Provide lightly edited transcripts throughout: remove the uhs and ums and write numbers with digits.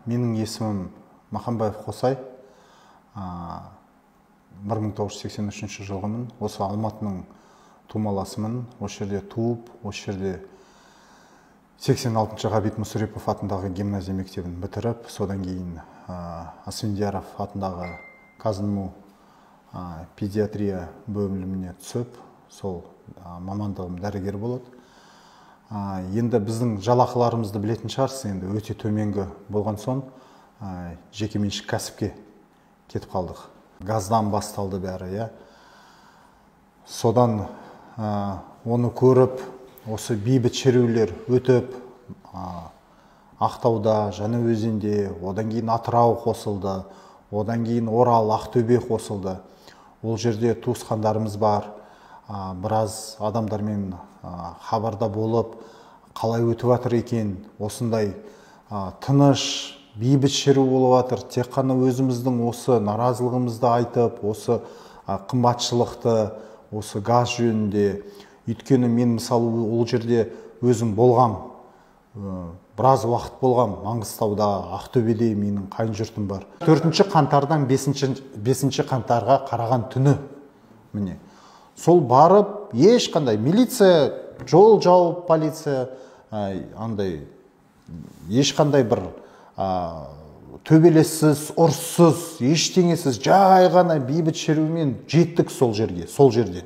Менің есімім Махамбаев Қосай. 1983 жылғымын. Осы Алматының тумаласымын. Осы жерде туып, осы жерде 86-шы Ғабит Мүсірепов атындағы гимназия мектебін бітіріп, содан кейін Асфендияров атындағы КазНМУ педиатрия бөліміне түсіп, сол мамандығым дәрігер болады. Енді біздің жалақыларымызды білетін шығарсыз, енді өте төменгі болған соң жекеменшік кәсіпке кетіп қалдық. Газдан басталды бәрі, иә. Содан оны көріп, осы бейбіт шерулер өтіп, Ақтауда, Жаңаөзенде, одан кейін Атырау қосылды, одан кейін Орал, Ақтөбе қосылды. Ол жерде туысқандарымыз бар, біраз адамдармен хабарда болып, қалай өтіп жатыр екен, осындай тыныш, бейбіт шеру болып жатыр, тек қана өзіміздің осы наразылығымызды айтып, осы қымбатшылықты, осы газ жөнінде. Өйткені мен мысалы ол жерде өзім болғам, біраз уақыт болғам, Маңғыстауда, Ақтөбеде менің қайын жұртым бар. 4 қаңтардан 5 қаңтарға қараған түні міне. Сол барып, ешқандай милиция, жол жауып, полиция, андай ешқандай бір төбелессіз, ұрыссыз, ештеңесіз, жай ғана бейбіт шерумен жеттік сол жерге, сол жерден.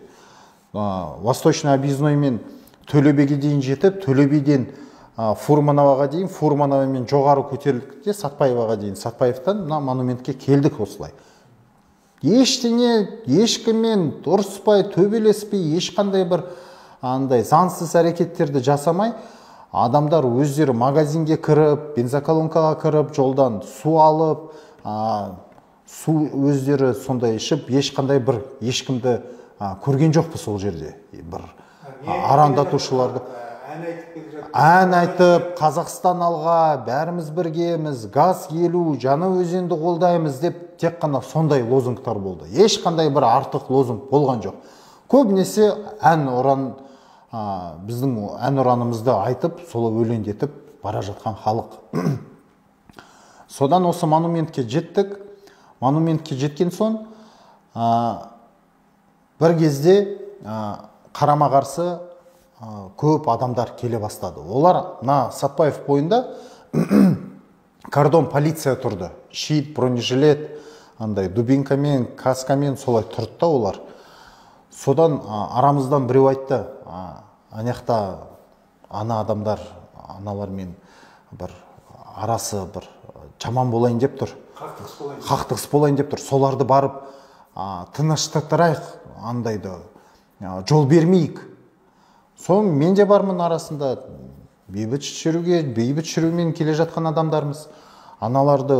Восточный объездноймен Төле дейін жетіп, Төле биден Фурмановаға дейін, Фурмановамен жоғары көтерілдік те Сатпаеваға дейін, Сатпаевтан мына монументке келдік осылай. Ештеңе, ешкіммен ұрыспай, төбелеспей, ешқандай бір андай заңсыз әрекеттерді жасамай, адамдар өздері магазинге кіріп, бензоколонкаға кіріп, жолдан су алып, су өздері сондай ішіп, ешқандай бір ешкімді көрген жоқпыз ол жерде. Бір арандатушыларды. Ән айтып, Қазақстан алға, бәріміз біргеміз, газ елу, Жаңаөзенді қолдаймыз деп тек қана сондай лозунгтар болды. Ешқандай бір артық лозунг болған жоқ. Көбінесе ән ұран, біздің ән ұранымызды айтып, солай өлеңдетіп бара жатқан халық. Содан осы монументке жеттік. Монументке жеткен соң, бір кезде қарама-қарсы көп адамдар келе бастады. Олар мына Сатпаев бойында кордон полиция тұрды. Щит, бронежилет, андай дубинкамен, каскамен солай тұрды да олар. Содан арамыздан біреу айтты, ана жақта ана адамдар, аналармен бір арасы бір жаман болайын деп тұр. Қақтығыс болайын деп тұр. Соларды барып тыныштықтырайық, андайды жол бермейік. Соң мен де бармын арасында, бейбіт шеруге, бейбіт шерумен келе жатқан адамдармыз. Аналарды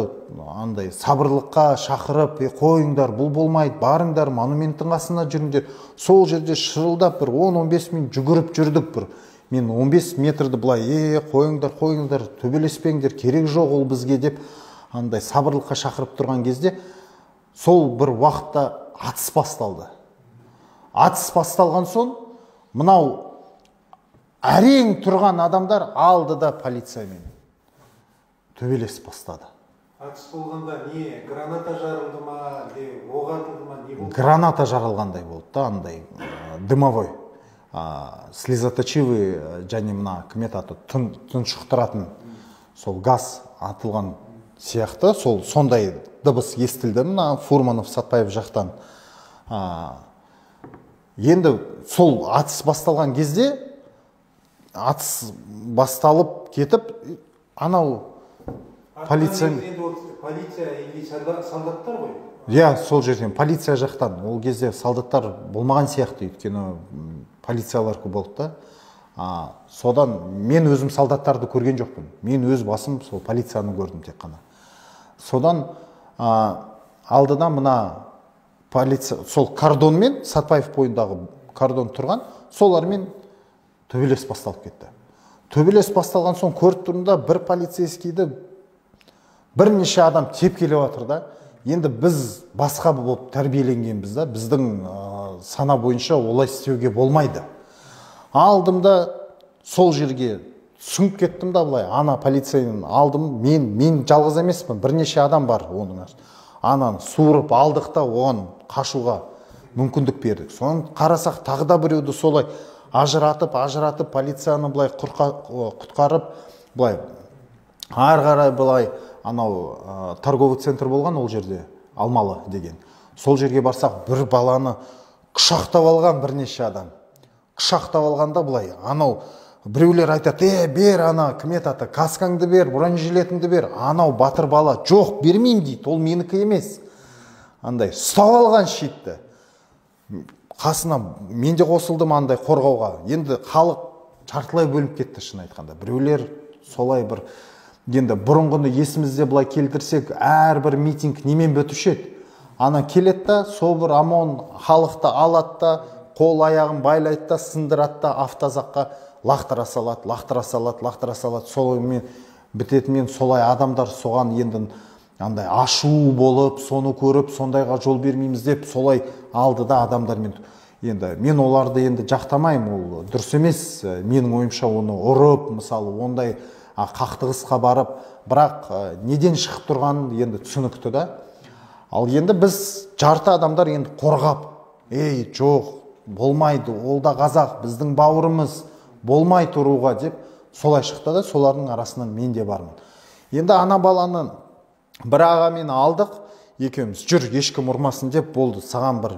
андай сабырлыққа шақырып, қойыңдар, бұл болмайды, барыңдар, монументтің қасына жүріңдер. Сол жерде шырылдап бір 10-15 минут жүгіріп жүрдік бір. Мен 15 метрді былай, қойыңдар, қойыңдар, төбелеспеңдер, керек жоқ ол бізге деп андай сабырлыққа шақырып тұрған кезде сол бір уақытта атыс басталды. Атыс басталған соң мынау әрең тұрған адамдар алды да полициямен төбелес бастады. Атыс болғанда не, граната жарылды ма, әлде оқ атылды ма, не болды? Граната жарылғандай болды да, андай дымовой, слезоточивый және мына кім еді аты, тұншықтыратын сол газ атылған сияқты, сол сондай дыбыс естілді мына Фурманов Сатпаев жақтан. Енді сол атыс басталған кезде, атыс басталып кетіп, анау полиция... Полиция или солдаттар ғой? Иә, сол жерден, полиция жақтан. Ол кезде солдаттар болмаған сияқты, өйткені полициялар көп болды да. Содан мен өзім солдаттарды көрген жоқпын. Мен өз басым сол полицияны көрдім тек қана. Содан алдыдан мына полиция, сол кордонмен, Сатпаев бойындағы кордон тұрған, солармен төбелес басталып кетті. Төбелес басталған соң көріп тұрмын да, бір полицейскийді бірнеше адам тепкелеп жатыр да. Енді біз басқа болып тәрбиеленгенбіз да, біздің сана бойынша олай істеуге болмайды. Алдымда сол жерге Сүңіп кеттім да былай, ана полицейін алдым, мен жалғыз емеспін, бірнеше адам бар оның. Ананы суырып алдық та оған қашуға мүмкіндік бердік. Соны қарасақ, тағы да біреуді солай ажыратып, полицияны былай құтқарып, былай ары қарай былай анау торговый центр болған ол жерде, Алмалы деген. Сол жерге барсақ, бір баланы құшақтап алған бірнеше адам. Құшақтап алғанда былай, анау біреулер айтады, бер ана, кім еді аты, каскаңды бер, бронежилетіңді бер. Анау батыр бала, жоқ, бермеймін дейді, ол менікі емес. Андай, ұстап алған щитті. Қасына мен де қосылдым андай қорғауға. Енді халық жартылай бөлініп кетті, шын айтқанда. Біреулер солай бір, енді бұрынғыны есімізде былай келтірсек, әрбір митинг немен бітуші еді. Ана келеді да, сол бір ОМОН халықты алады да, қол аяғын байлайды да, сындырады да, автозаққа лақтыра салады, лақтыра салады, лақтыра салады. Солаймен бітетімен солай адамдар соған енді андай ашу болып, соны көріп, сондайға жол бермейміз деп солай алды да адамдармен. Енді мен оларды енді жақтамаймын, ол дұрыс емес. Менің ойымша оны ұрып, мысалы, ондай қақтығысқа барып, бірақ неден шығып тұрғанын енді түсінікті да. Ал енді біз жарты адамдар енді қорғап, ей, жоқ, болмайды, ол да қазақ, біздің бауырымыз, болмай тұруға деп солай шықты да, солардың арасынан мен де бармын. Енді ана баланы бір ағамен алдық, екеуміз жүр, ешкім ұрмасын деп болды, саған бір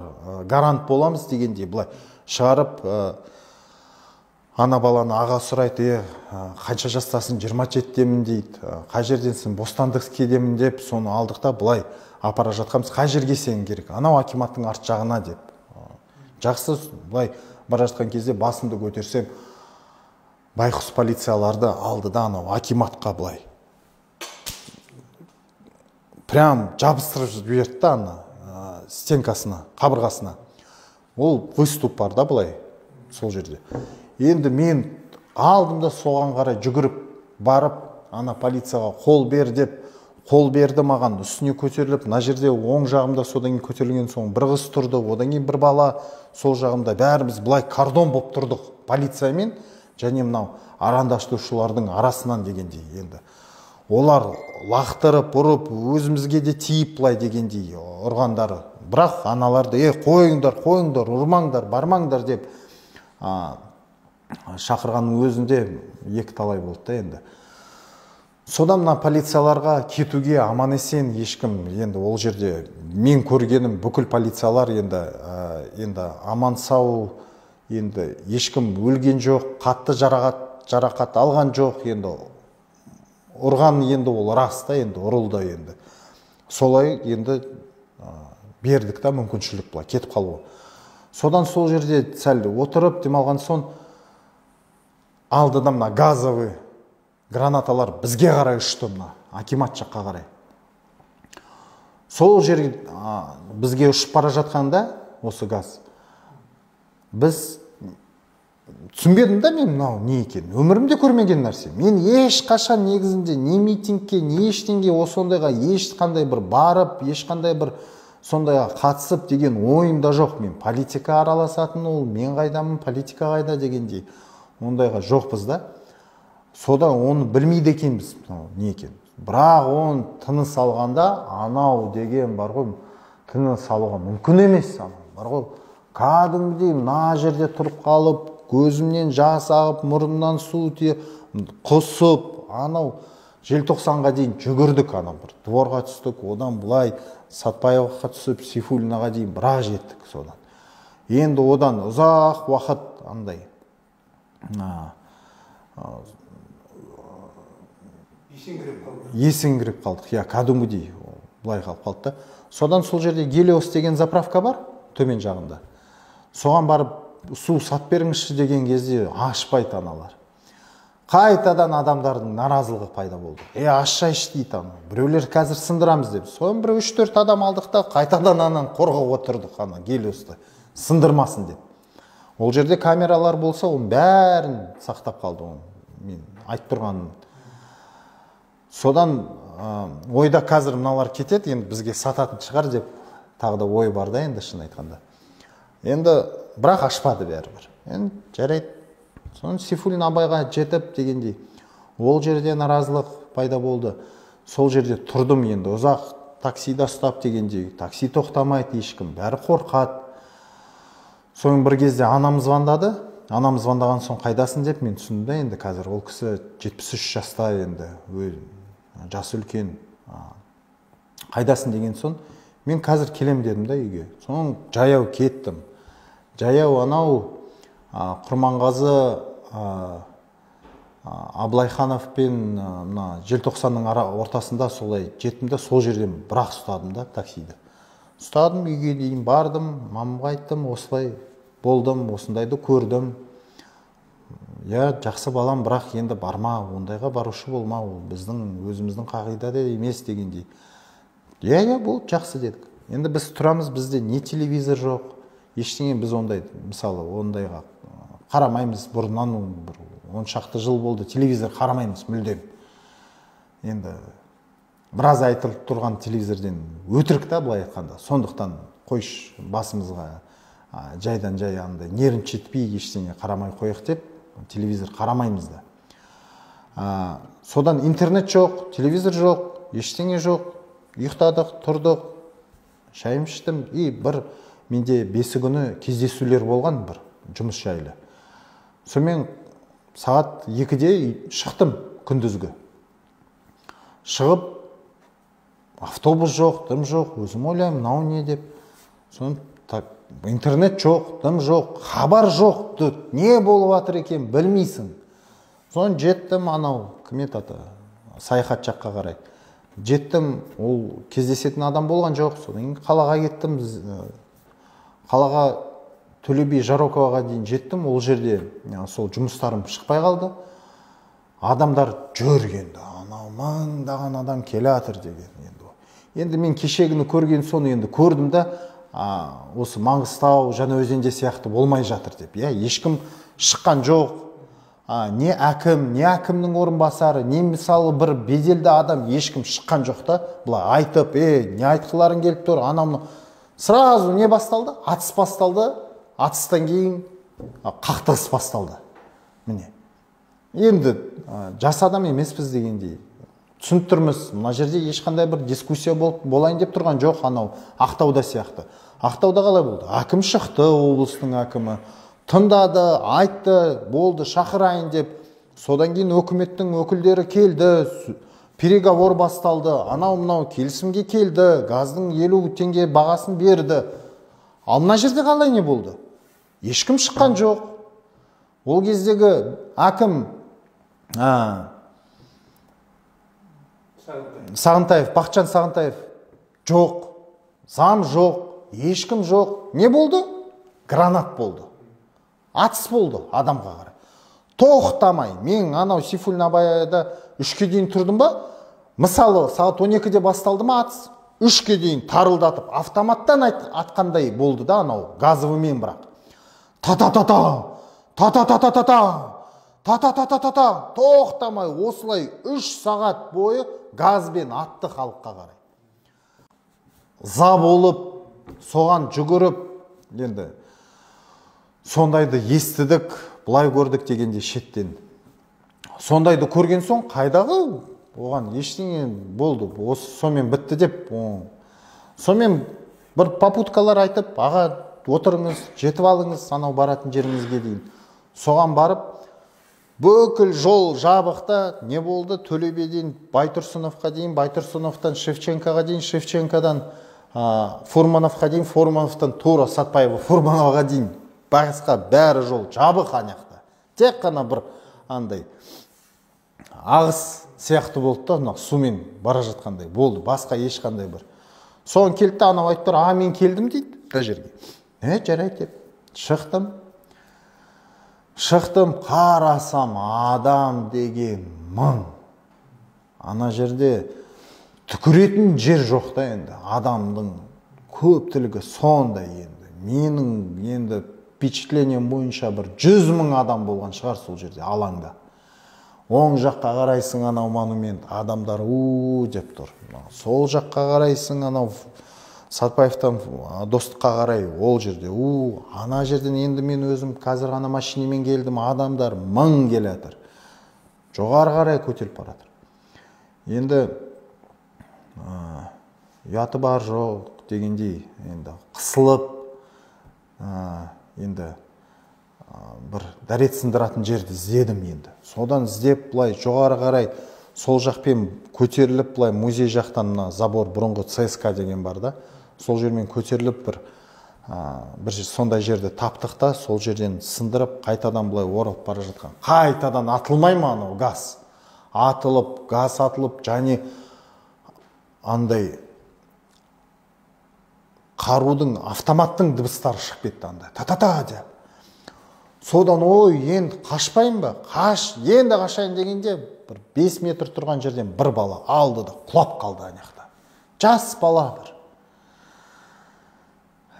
гарант боламыз дегендей былай шығарып, ана баланы аға сұрайды, қанша жастасың, 27-демін дейді, қай жерденсің, Бостандықскийдемін деп, соны алдық та былай апара жатқанбыз, қай жерге сен керек, анау акиматтың арт жағына деп. Жақсы, былай бара жатқан кезде басымды көтерсем, байқұс полицияларды алды да анау акиматқа былай прям жабыстырып жіберді да ана стенкасына, қабырғасына. Ол выступ бар да былай сол жерде. Енді мен алдым да соған қарай жүгіріп барып, ана полицияға қол бер деп, қол берді маған, үстіне көтеріліп, мына жерде оң жағымда содан кейін көтерілген соң бір қыз тұрды, одан кейін бір бала сол жағымда, бәріміз былай кордон болып тұрдық полициямен және мынау арандатушылардың арасынан дегендей. Енді олар лақтырып, ұрып, өзімізге де тиіп былай дегендей ұрғандары. Бірақ аналарды, қойыңдар, қойыңдар, ұрмаңдар, бармаңдар деп шақырғанның өзінде екі талай болды да енді. Содан мына полицияларға кетуге аман есен ешкім, енді ол жерде мен көргенім бүкіл полициялар енді аман сау, енді ешкім өлген жоқ, қатты жарақат алған жоқ, енді ұрған енді ол рас та, енді ұрылды енді. Солай енді бердік та мүмкіншілік былай кетіп қалуға. Содан сол жерде сәл отырып демалған соң алдыда мына газовый гранаталар бізге қарай ұшты, мына акимат жаққа қарай. Сол жерге бізге ұшып бара жатқанда осы газ, біз түсінбедім да мен мынау не екенін, өмірімде көрмеген нәрсе. Мен ешқашан негізінде не митингке, не ештеңге, осындайға ешқандай бір барып, ешқандай бір сондайға қатысып деген ойым да жоқ. Мен политика араласатын, ол мен қайдамын, политика қайда дегендей ондайға жоқпыз да. Содан оны білмейді екенбіз мынау не екен. Бірақ оны тыныс алғанда анау деген бар ғой, тыныс алуға мүмкін емес, анау бар ғой, кәдімгідей мына жерде тұрып қалып, көзімнен жас ағып, мұрнымнан су құсып, анау желтоқсанға дейін жүгірдік, анау бір дворға түстік, одан былай Сатпаевқа түсіп, Сейфуллинаға дейін бірақ жеттік содан. Енді одан ұзақ уақыт андай есеңгіреп қалдық. Иә, кәдімгідей былай қалып қалды да. Содан сол жерде Гелиос деген заправка бар төмен жағында. Соған барып су сат беріңізші деген кезде ашпайды аналар. Қайтадан адамдардың наразылығы пайда болды. Ашшайшы дейді анау. Біреулер қазір сындырамыз деп. Содан бір 3-4 адам алдық та қайтадан ананы қорғап отырдық, ана Гелиосты сындырмасын деп. Ол жерде камералар болса, оның бәрін сақтап қалды, оны мен айтып тұрғаным. Содан ойда қазір мыналар кетеді, енді бізге сататын шығар деп тағы да ой бар да енді, шын айтқанда. Енді бірақ ашпады бәрібір. Енді жарайды. Соны Сейфуллин Абайға жетіп дегендей. Ол жерде наразылық пайда болды. Сол жерде тұрдым енді ұзақ, таксида ұстап дегендей, такси тоқтамайды ешкім, бәрі қорқады. Соның бір кезде анам звондады. Анам звондаған соң қайдасың деп мен түсіндім да, енді қазір ол кісі 73 жаста енді, жасы үлкен. Қайдасың деген соң мен қазір келем дедім да үйге. Соң жаяу кеттім. Жаяу анау Құрманғазы Абылайханов пен мына Желтоқсанның ортасында солай жеттім да, сол жерден бірақ ұстадым да таксиді. Ұстадым, үйге дейін бардым, мамамға айттым, осылай болдым, осындайды көрдім. Я, жақсы балам, бірақ енді барма, ондайға барушы болма, ол біздің өзіміздің қағидада емес дегендей. Иә, иә, болды, жақсы дедік. Енді біз тұрамыз, бізде не телевизор жоқ, ештеңе, біз ондай, мысалы, ондайға қарамаймыз, бұрыннан бір 10 шақты жыл болды, телевизор қарамаймыз мүлдем. Енді біраз айтылып тұрған телевизорден өтірік та былай айтқанда, сондықтан қойш басымызға жайдан жай андай нервничать ештеңе қарамай қояйық деп телевизор қарамаймыз да. Содан интернет жоқ, телевизор жоқ, ештеңе жоқ. Ұйықтадық, тұрдық, шайым іштім. И бір менде 5 күні кездесулер болған бір жұмыс жайлы. Сонымен сағат 2-де шықтым күндізгі. Шығып, автобус жоқ, дым жоқ, өзім ойлаймын, мынау не деп. Соны интернет жоқ, дым жоқ, хабар жоқ, не болып жатыр екен білмейсің. Соны жеттім анау, кім еді аты, саяхат жаққа қарай. Жеттім, ол кездесетін адам болған жоқ. Содан кейін қалаға кеттім, қалаға Төле би Жароковаға дейін жеттім. Ол жерде сол жұмыстарым шықпай қалды. Адамдар жүр енді, анау мыңдаған адам келе жатыр деген. Енді мен кешегіні көрген соң енді көрдім да, осы Маңғыстау, Жаңаөзенде сияқты болмай жатыр деп. Иә, ешкім шыққан жоқ. Не әкім, не әкімнің орынбасары, не мысалы бір беделді адам ешкім шыққан жоқ та, былай айтып, не айтқыларың келіп тұр, анау мынау. Сразу не басталды? Атыс басталды. Атыстан кейін қақтығыс басталды. Міне. Енді жас адам емеспіз дегендей. Түсініп тұрмыз, мына жерде ешқандай бір дискуссия болайын деп тұрған жоқ, анау Ақтауда сияқты. Ақтауда қалай болды? Әкім шықты, облыстың әкімі. Тыңдады, айтты, болды, шақырайын деп. Содан кейін өкіметтің өкілдері келді, переговор басталды, анау мынау келісімге келді, газдың 50 теңге бағасын берді. Ал мына жерде қалай не болды? Ешкім шыққан жоқ. Ол кездегі әкім Сағынтаев, Бақытжан Сағынтаев жоқ, зам жоқ, ешкім жоқ. Не болды? Гранат болды. Атыс болды адамға қарай. Тоқтамай, мен анау Сейфуллин Абайда 3-ке дейін тұрдым ба? Мысалы, сағат 12-де басталды ма атыс? 3-ке дейін тарылдатып, автоматтан атқандай болды да анау, газовымен бірақ. Та-та-та-та, та-та-та-та-та, та-та-та-та-та, тоқтамай осылай 3 сағат бойы газбен атты халыққа қарай. За болып, соған жүгіріп, енді сондайды естідік, былай көрдік дегенде шеттен. Сондайды көрген соң қайдағы оған ештеңе болды, осы сонымен бітті деп. Сонымен бір попуткалар айтып, аға отырыңыз, жетіп алыңыз, анау баратын жеріңізге дейін. Соған барып, бүкіл жол жабықта не болды? Төле биден Байтұрсыновқа дейін, Байтұрсыновтан Шевченкоға дейін, Шевченкодан Фурмановқа дейін, Фурмановтан тура Сатпаева Фурмановаға дейін. Басқа бәрі жол жабық анаяқта. Тек қана бір андай ағыс сияқты болды да, мына сумен бара жатқандай болды, басқа ешқандай бір. Соған келді де анау айтып тұр, а мен келдім дейді мына жерге. Жарайды деп шықтым. Шықтым, қарасам адам деген мың. Ана жерде түкіретін жер жоқ та енді. Адамның көптілігі сондай енді. Менің енді впечатлением бойынша бір 100 мың адам болған шығар сол жерде, алаңда. Оң жаққа қарайсың, анау монумент, адамдар у деп тұр. Сол жаққа қарайсың, анау Сатпаевтан Достыққа қарай, ол жерде у, ана жерден енді мен өзім қазір ғана машинамен келдім, адамдар мың келе жатыр. Жоғары қарай көтеріліп бара жатыр. Енді ұяты бар жоқ дегендей, енді қысылып, енді бір дәрет сындыратын жерді іздедім енді. Содан іздеп былай жоғары қарай сол жақпен көтеріліп, былай музей жақтан мына забор бұрынғы ЦСК деген бар да, сол жермен көтеріліп бір сондай жерді таптық та, сол жерден сындырып қайтадан былай оралып бара жатқан. Қайтадан атылмай ма анау газ? Атылып, газ атылып, және андай қарудың, автоматтың дыбыстары шығып кетті андай. Та-та-та деп. Содан ой, енді қашпайын ба? Қаш, енді қашайын дегенде бір 5 метр тұрған жерден бір бала алды да құлап қалды анаяқта. Жас бала бір.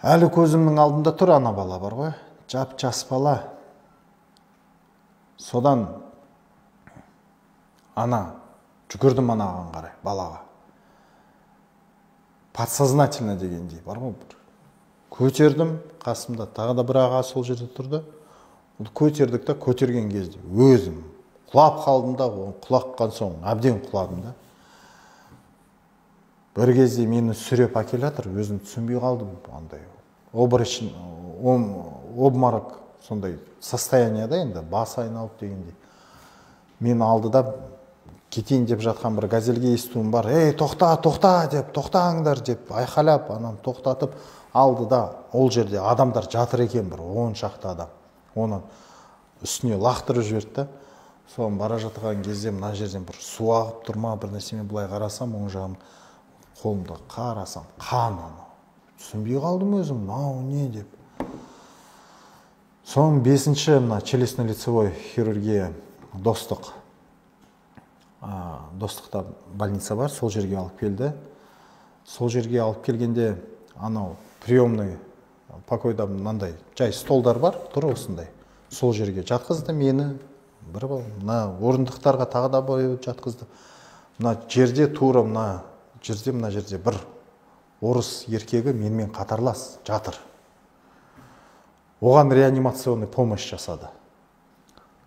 Әлі көзімнің алдында тұр ана бала бар ғой. Жап-жас бала. Содан ана жүгірдім анаған қарай, балаға. Подсознательно дегендей бар ғой бір. Көтердім, қасымда тағы да бір аға сол жерде тұрды. Көтердік та, көтерген кезде өзім құлап қалдым да, құлаққан соң әбден құладым да. Бір кезде мені сүреп әкеле жатыр, өзім түсінбей қалдым, андай обморок сондай состояниеда енді, бас айналып дегендей. Мен алдыда кетейін деп жатқан бір газельге естуім бар. Ей, тоқта, тоқта деп, тоқтаңдар деп айқайлап, ананы тоқтатып алды да, ол жерде адамдар жатыр екен, бір 10 шақты адам. Оны үстіне лақтырып жіберді да. Соған бара жатқан кезде мына жерден бір су ағып тұр ма, бір нәрсемен былай қарасам, оң жағым қолымда қарасам, қан анау. Түсінбей қалдым өзім, мынау не деп. Соның 5-ші мына челюстно-лицевой хирургия Достық. Достықта больница бар, сол жерге алып келді. Сол жерге алып келгенде анау приемный покойда мынандай жай столдар бар, тұр осындай. Сол жерге жатқызды мені, бір мына орындықтарға тағы да қойып жатқызды. Мына жерде тура мына жерде, мына жерде бір орыс еркегі менімен қатарлас жатыр. Оған реанимационный помощь жасады.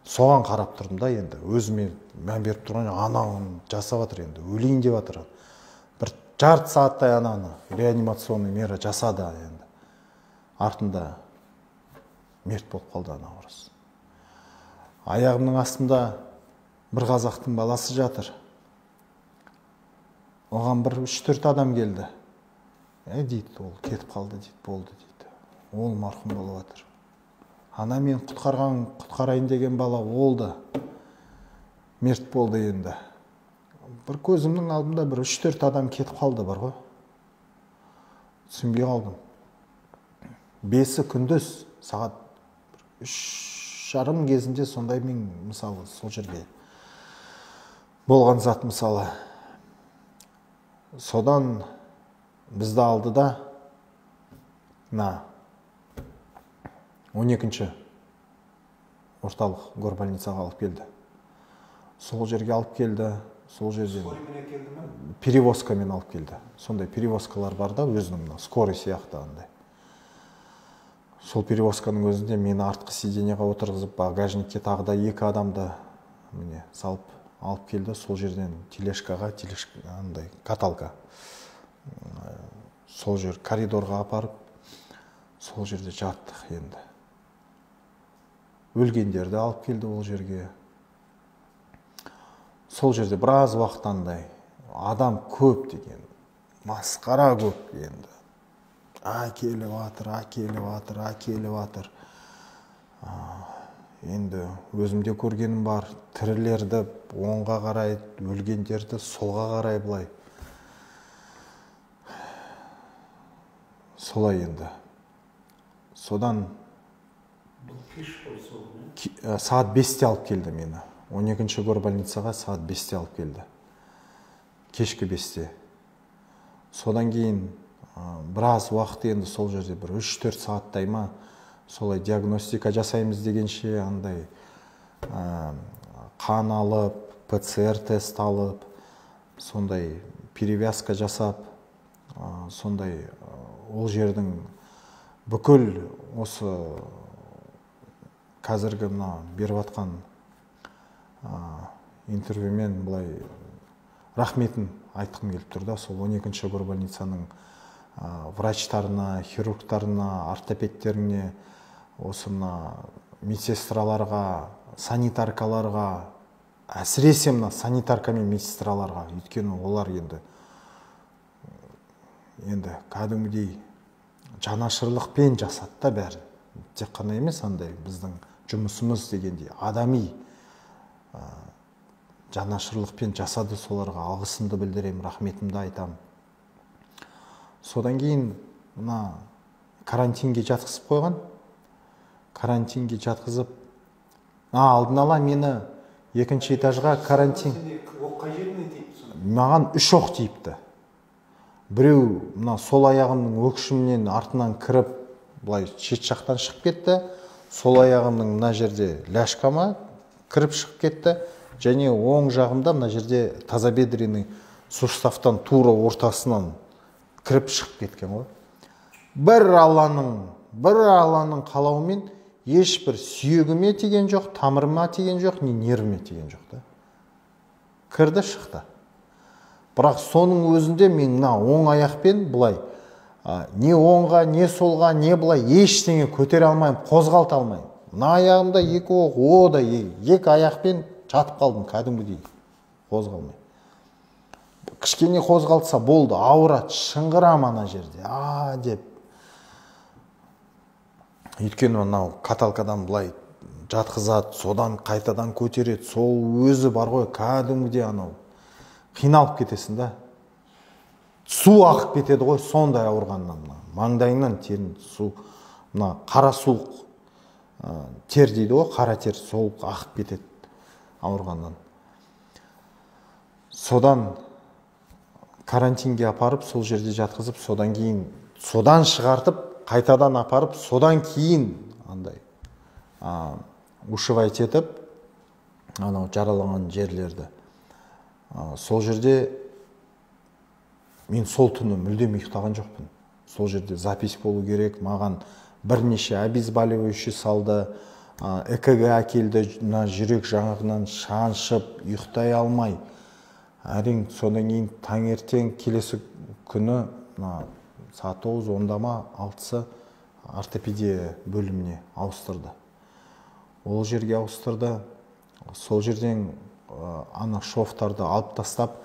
Соған қарап тұрдым да енді, өзіме мән беріп тұрған, анауын жасап жатыр енді, өлейін деп жатыр. Бір жарты сағаттай ананы реанимационный мера жасады енді. Артында мерт болып қалды ана орыс. Аяғымның астында бір қазақтың баласы жатыр. Оған бір 3-4 адам келді. Дейді, ол кетіп қалды дейді, болды дейді. Ол марқұм болып жатыр. Ана мен құтқарайын деген бала, ол да мерт болды енді. Бір көзімнің алдында бір 3-4 адам кетіп қалды бар ғой. Түсінбей қалдым. 5-і күндіз сағат 3:30 кезінде сондай мен мысалы сол жерге болған зат мысалы. Содан бізді алды да мына 12-ші орталық горбольницаға алып келді. Сол жерге алып келді, сол жерден перевозкамен алып келді. Сондай перевозкалар бар да, өзінің мына скорый сияқты андай. Сол перевозканың өзінде мені артқы сиденьеға отырғызып, багажникке тағы да 2 адамды міне салып алып келді. Сол жерден тележкаға, тележка андай каталка. Сол жер коридорға апарып, сол жерде жаттық енді. Өлгендерді алып келді ол жерге. Сол жерде біраз уақыт андай адам көп деген, масқара көп енді. Әкеліп жатыр, әкеліп жатыр, әкеліп жатыр. Енді өзімде көргенім бар, тірілерді оңға қарай, өлгендерді солға қарай былай. Солай енді. Содан сағат 5-те алып келді мені. 12-ші горбольницаға сағат 5-те алып келді. Кешкі 5-те. Содан кейін біраз уақыт енді сол жерде бір 3-4 сағаттай ма солай диагностика жасаймыз дегенше андай қан алып, ПЦР тест алып, сондай перевязка жасап, сондай ол жердің бүкіл осы қазіргі мына беріп жатқан Интервьюмен былай рахметін айтқым келіп тұр да, сол 12-ші горбольницаның врачтарына, хирургтарына, ортопедтеріне, осы мына медсестраларға, санитаркаларға, әсіресе мына санитарка мен медсестраларға, өйткені олар енді кәдімгідей жанашырлықпен жасады да бәрін. Тек қана емес андай біздің жұмысымыз дегендей, адами жанашырлықпен жасады, соларға алғысымды білдіремін, рахметімді айтамын. Содан кейін мына карантинге жатқызып қойған. Карантинге жатқызып, алдын ала мені екінші этажға карантин. Оқ қай жерінен тиіпті сонда? Маған 3 оқ тиіпті. Біреу мына сол аяғымның өкшімнен артынан кіріп, былай шет жақтан шығып кетті. Сол аяғымның мына жерде ляшкама кіріп шығып кетті. Және оң жағымда мына жерде тазобедренный суставтан тура ортасынан кіріп шығып кеткен ғой. Бір Алланың қалауымен ешбір сүйегіме тиген жоқ, тамырыма тиген жоқ, не нервіме тиген жоқ та. Кірді, шықты. Бірақ соның өзінде мен мына оң аяқпен былай не оңға, не солға, не былай ештеңе көтере алмаймын, қозғалта алмаймын. Мына аяғымда 2 оқ, о да 2 аяқпен жатып қалдым кәдімгідей, қозғалмай. Кішкене қозғалтса болды, ауырады, шыңғырам ана жерде, а деп. Өйткені мынау каталкадан былай жатқызады, содан қайтадан көтереді, сол өзі бар ғой, кәдімгідей анау қиналып кетесің да. Су ағып кетеді ғой сондай ауырғаннан, мына маңдайыңнан терін су, мына қара суық тер дейді ғой, қара тер сол ағып кетеді ауырғаннан. Содан карантинге апарып, сол жерде жатқызып, содан кейін содан шығартып, қайтадан апарып, содан кейін андай ушивать етіп анау жараланған жерлерді. Сол жерде мен сол түні мүлдем ұйықтаған жоқпын. Сол жерде запись болу керек, маған бірнеше обезболивающий салды, ЭКГ әкелді, мына жүрек жаңағынан шаншып, ұйықтай алмай. Әрең содан кейін таңертең келесі күні мына сағат 9:10-да ма 6-сы ортопедия бөліміне ауыстырды. Ол жерге ауыстырды. Сол жерден ана шовтарды алып тастап,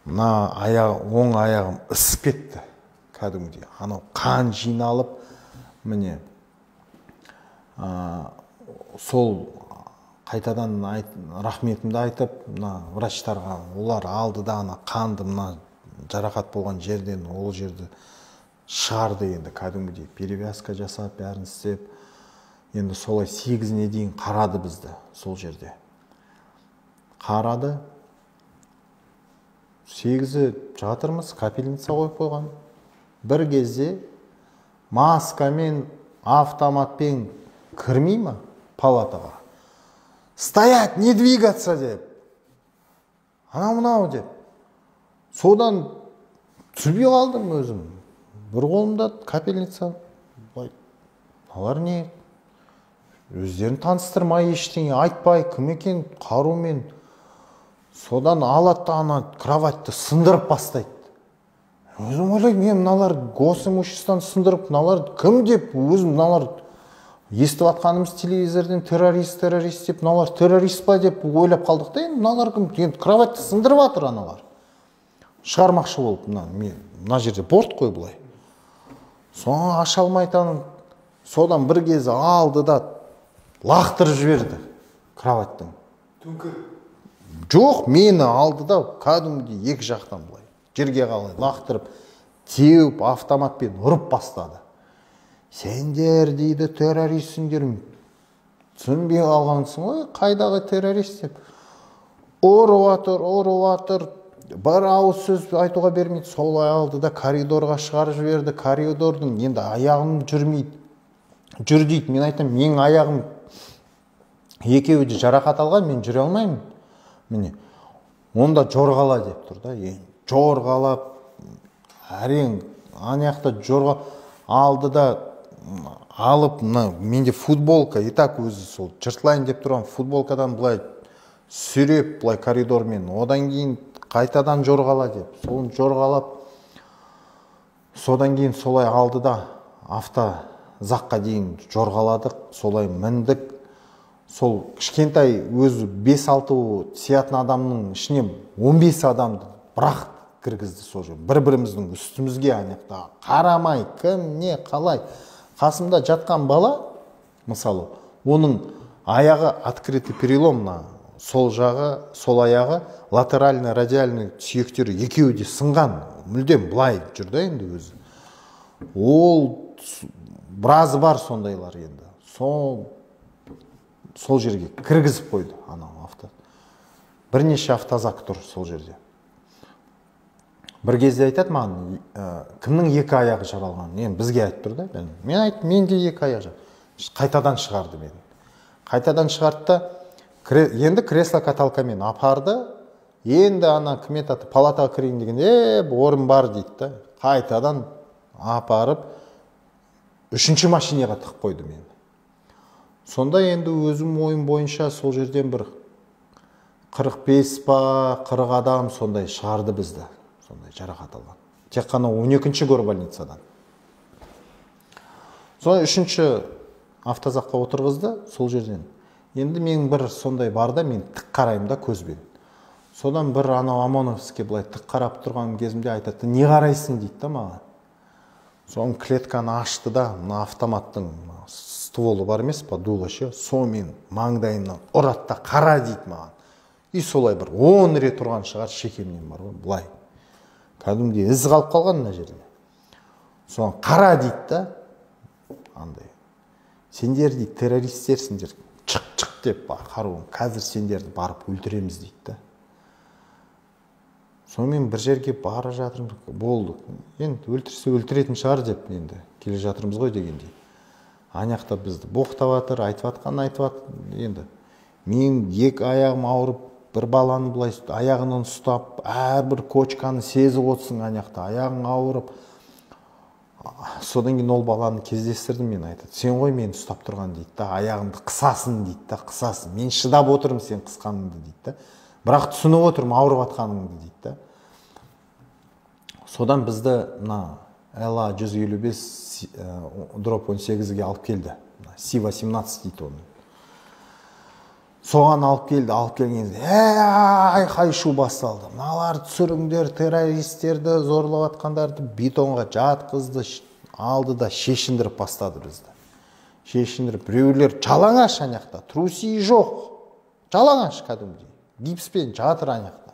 мына аяғы, оң аяғым ісіп кетті кәдімгідей. Анау қан жиналып, міне сол қайтадан рахметімді айтып, мына врачтарға, олар алды да ана қанды мына жарақат болған жерден ол жерді шығарды енді кәдімгідей перевязка жасап, бәрін істеп, енді солай 8-іне дейін қарады бізді сол жерде. Қарады. 8-і жатырмыз, капельница қойып қойған. Бір кезде маскамен, автоматпен кірмей ма палатаға? Стоять, не двигаться деп. Анау мынау деп. Содан түсінбей қалдым өзім. Бір қолымда капельница. Былай, алар не? Өздерін таныстырмай, ештеңе айтпай, кім екен қарумен. Содан алады да ана кроватьты сындырып бастайды. Өзім ойлаймын, мен мыналар госимуществоны сындырып, мыналар кім деп, өзім мыналар естіп жатқанымыз телевизорден террорист, террорист деп, мыналар террорист па деп ойлап қалдық та, енді мыналар кім? Енді кроватьты сындырып жатыр аналар. Шығармақшы болып, мына жерде борт қой былай. Соны аша алмай содан бір кезі алды да лақтырып жіберді кроваттың. Төңкеріп? Жоқ, мені алды да кәдімгідей екі жақтан былай жерге қалай лақтырып, теуіп, автоматпен ұрып бастады. Сендер дейді террористсіңдер, түсінбей қалғансың ғой, қайдағы террорист деп. Ұрып жатыр, ұрып жатыр, бір ауыз сөз айтуға бермейді. Солай алды да коридорға шығарып жіберді. Коридордың енді аяғым жүрмейді. Жүр дейді, мен айтамын, менің аяғым екеуі де жарақат алған, мен жүре алмаймын. Міне, онда жорғала деп тұр да, енді жорғалап, әрең, ана жақта жорға алды да алып, мына менде футболка, и так өзі сол жыртылайын деп тұрған футболкадан былай Сүйреп былай коридормен, одан кейін қайтадан жорғала деп, соны жорғалап, содан кейін солай алды да автозаққа дейін жорғаладық, солай міндік. Сол кішкентай өзі 5-6 сиятын адамның ішіне 15 адамды бірақ кіргізді сол жерге. Бір-біріміздің үстімізге ана қарамай, кім, не, қалай. Қасымда жатқан бала, мысалы, оның аяғы открытый перелом, мына сол жағы, сол аяғы латеральный, радиальный сүйектері екеуі де сынған, мүлдем былай жүр да енді өзі. Ол біразы бар сондайлар енді. Сол жерге кіргізіп қойды анау авто. Бірнеше автозак тұр сол жерде. Бір кезде айтады маған, кімнің екі аяғы жаралған? Енді бізге айтып тұр да. Мен айттым, менде екі аяғы. Қайтадан шығарды мені. Қайтадан шығарды да, енді кресло каталкамен апарды. Енді ана кім еді, палатаға кірейін дегенде, орын бар дейді да. Қайтадан апарып, үшінші машинаға тығып қойды мені. Сонда енді өзім ойым бойынша сол жерден бір 45 па, 40 адам сондай шығарды бізді. Сондай жарақат алған. Тек қана 12-ші горбольницадан. Сонда үшінші автозаққа отырғызды сол жерден. Енді мен бір сондай барда мен тік қараймын да көзбен. Содан бір анау ОМОНовский былай тік қарап тұрған кезімде айтады, не қарайсың дейді да маған. Соны клетканы ашты да, мына автоматтың стволы бар емес па, дуло ше, сонымен маңдайымнан ұрады да қара дейді маған. И солай бір 10 рет ұрған шығар шекемнен бар ғой, былай. Кәдімгідей із қалып қалған мына жерде. Соны қара дейді да, андай. Сендер дейді террористерсіңдер, шық шық деп қаруым, қазір сендерді барып өлтіреміз дейді да. Сонымен бір жерге бара жатырмыз, болды. Енді өлтірсе өлтіретін шығар деп енді келе жатырмыз ғой дегендей. Ана жақта бізді боқтап жатыр, айтып жатқан айтып жатыр. Енді мен екі аяғым ауырып, бір баланы былай аяғынан ұстап, әрбір кочканы сезіп отырсың ана жақта, аяғың ауырып. Содан кейін ол баланы кездестірдім мен, айтады, сен ғой мені ұстап тұрған дейді да, аяғымды қысасың дейді да, қысасың. Мен шыдап отырмын сен қысқаныңды дейді да. Бірақ түсініп отырмын ауырып жатқаныңды дейді да. Содан бізді мына ЛА 155 дроп 18-ге алып келді. Си-18 дейді оны. Соған алып келді, алып келген кезде айқай-шу басталды. Мыналар түсіріңдер, террористерді, зорлап жатқандарды бетонға жатқызды, алды да шешіндіріп бастады бізді. Шешіндіріп, біреулер жалаңаш ана жақта, труси жоқ. Жалаңаш кәдімгідей. Гипспен жатыр ана жақта.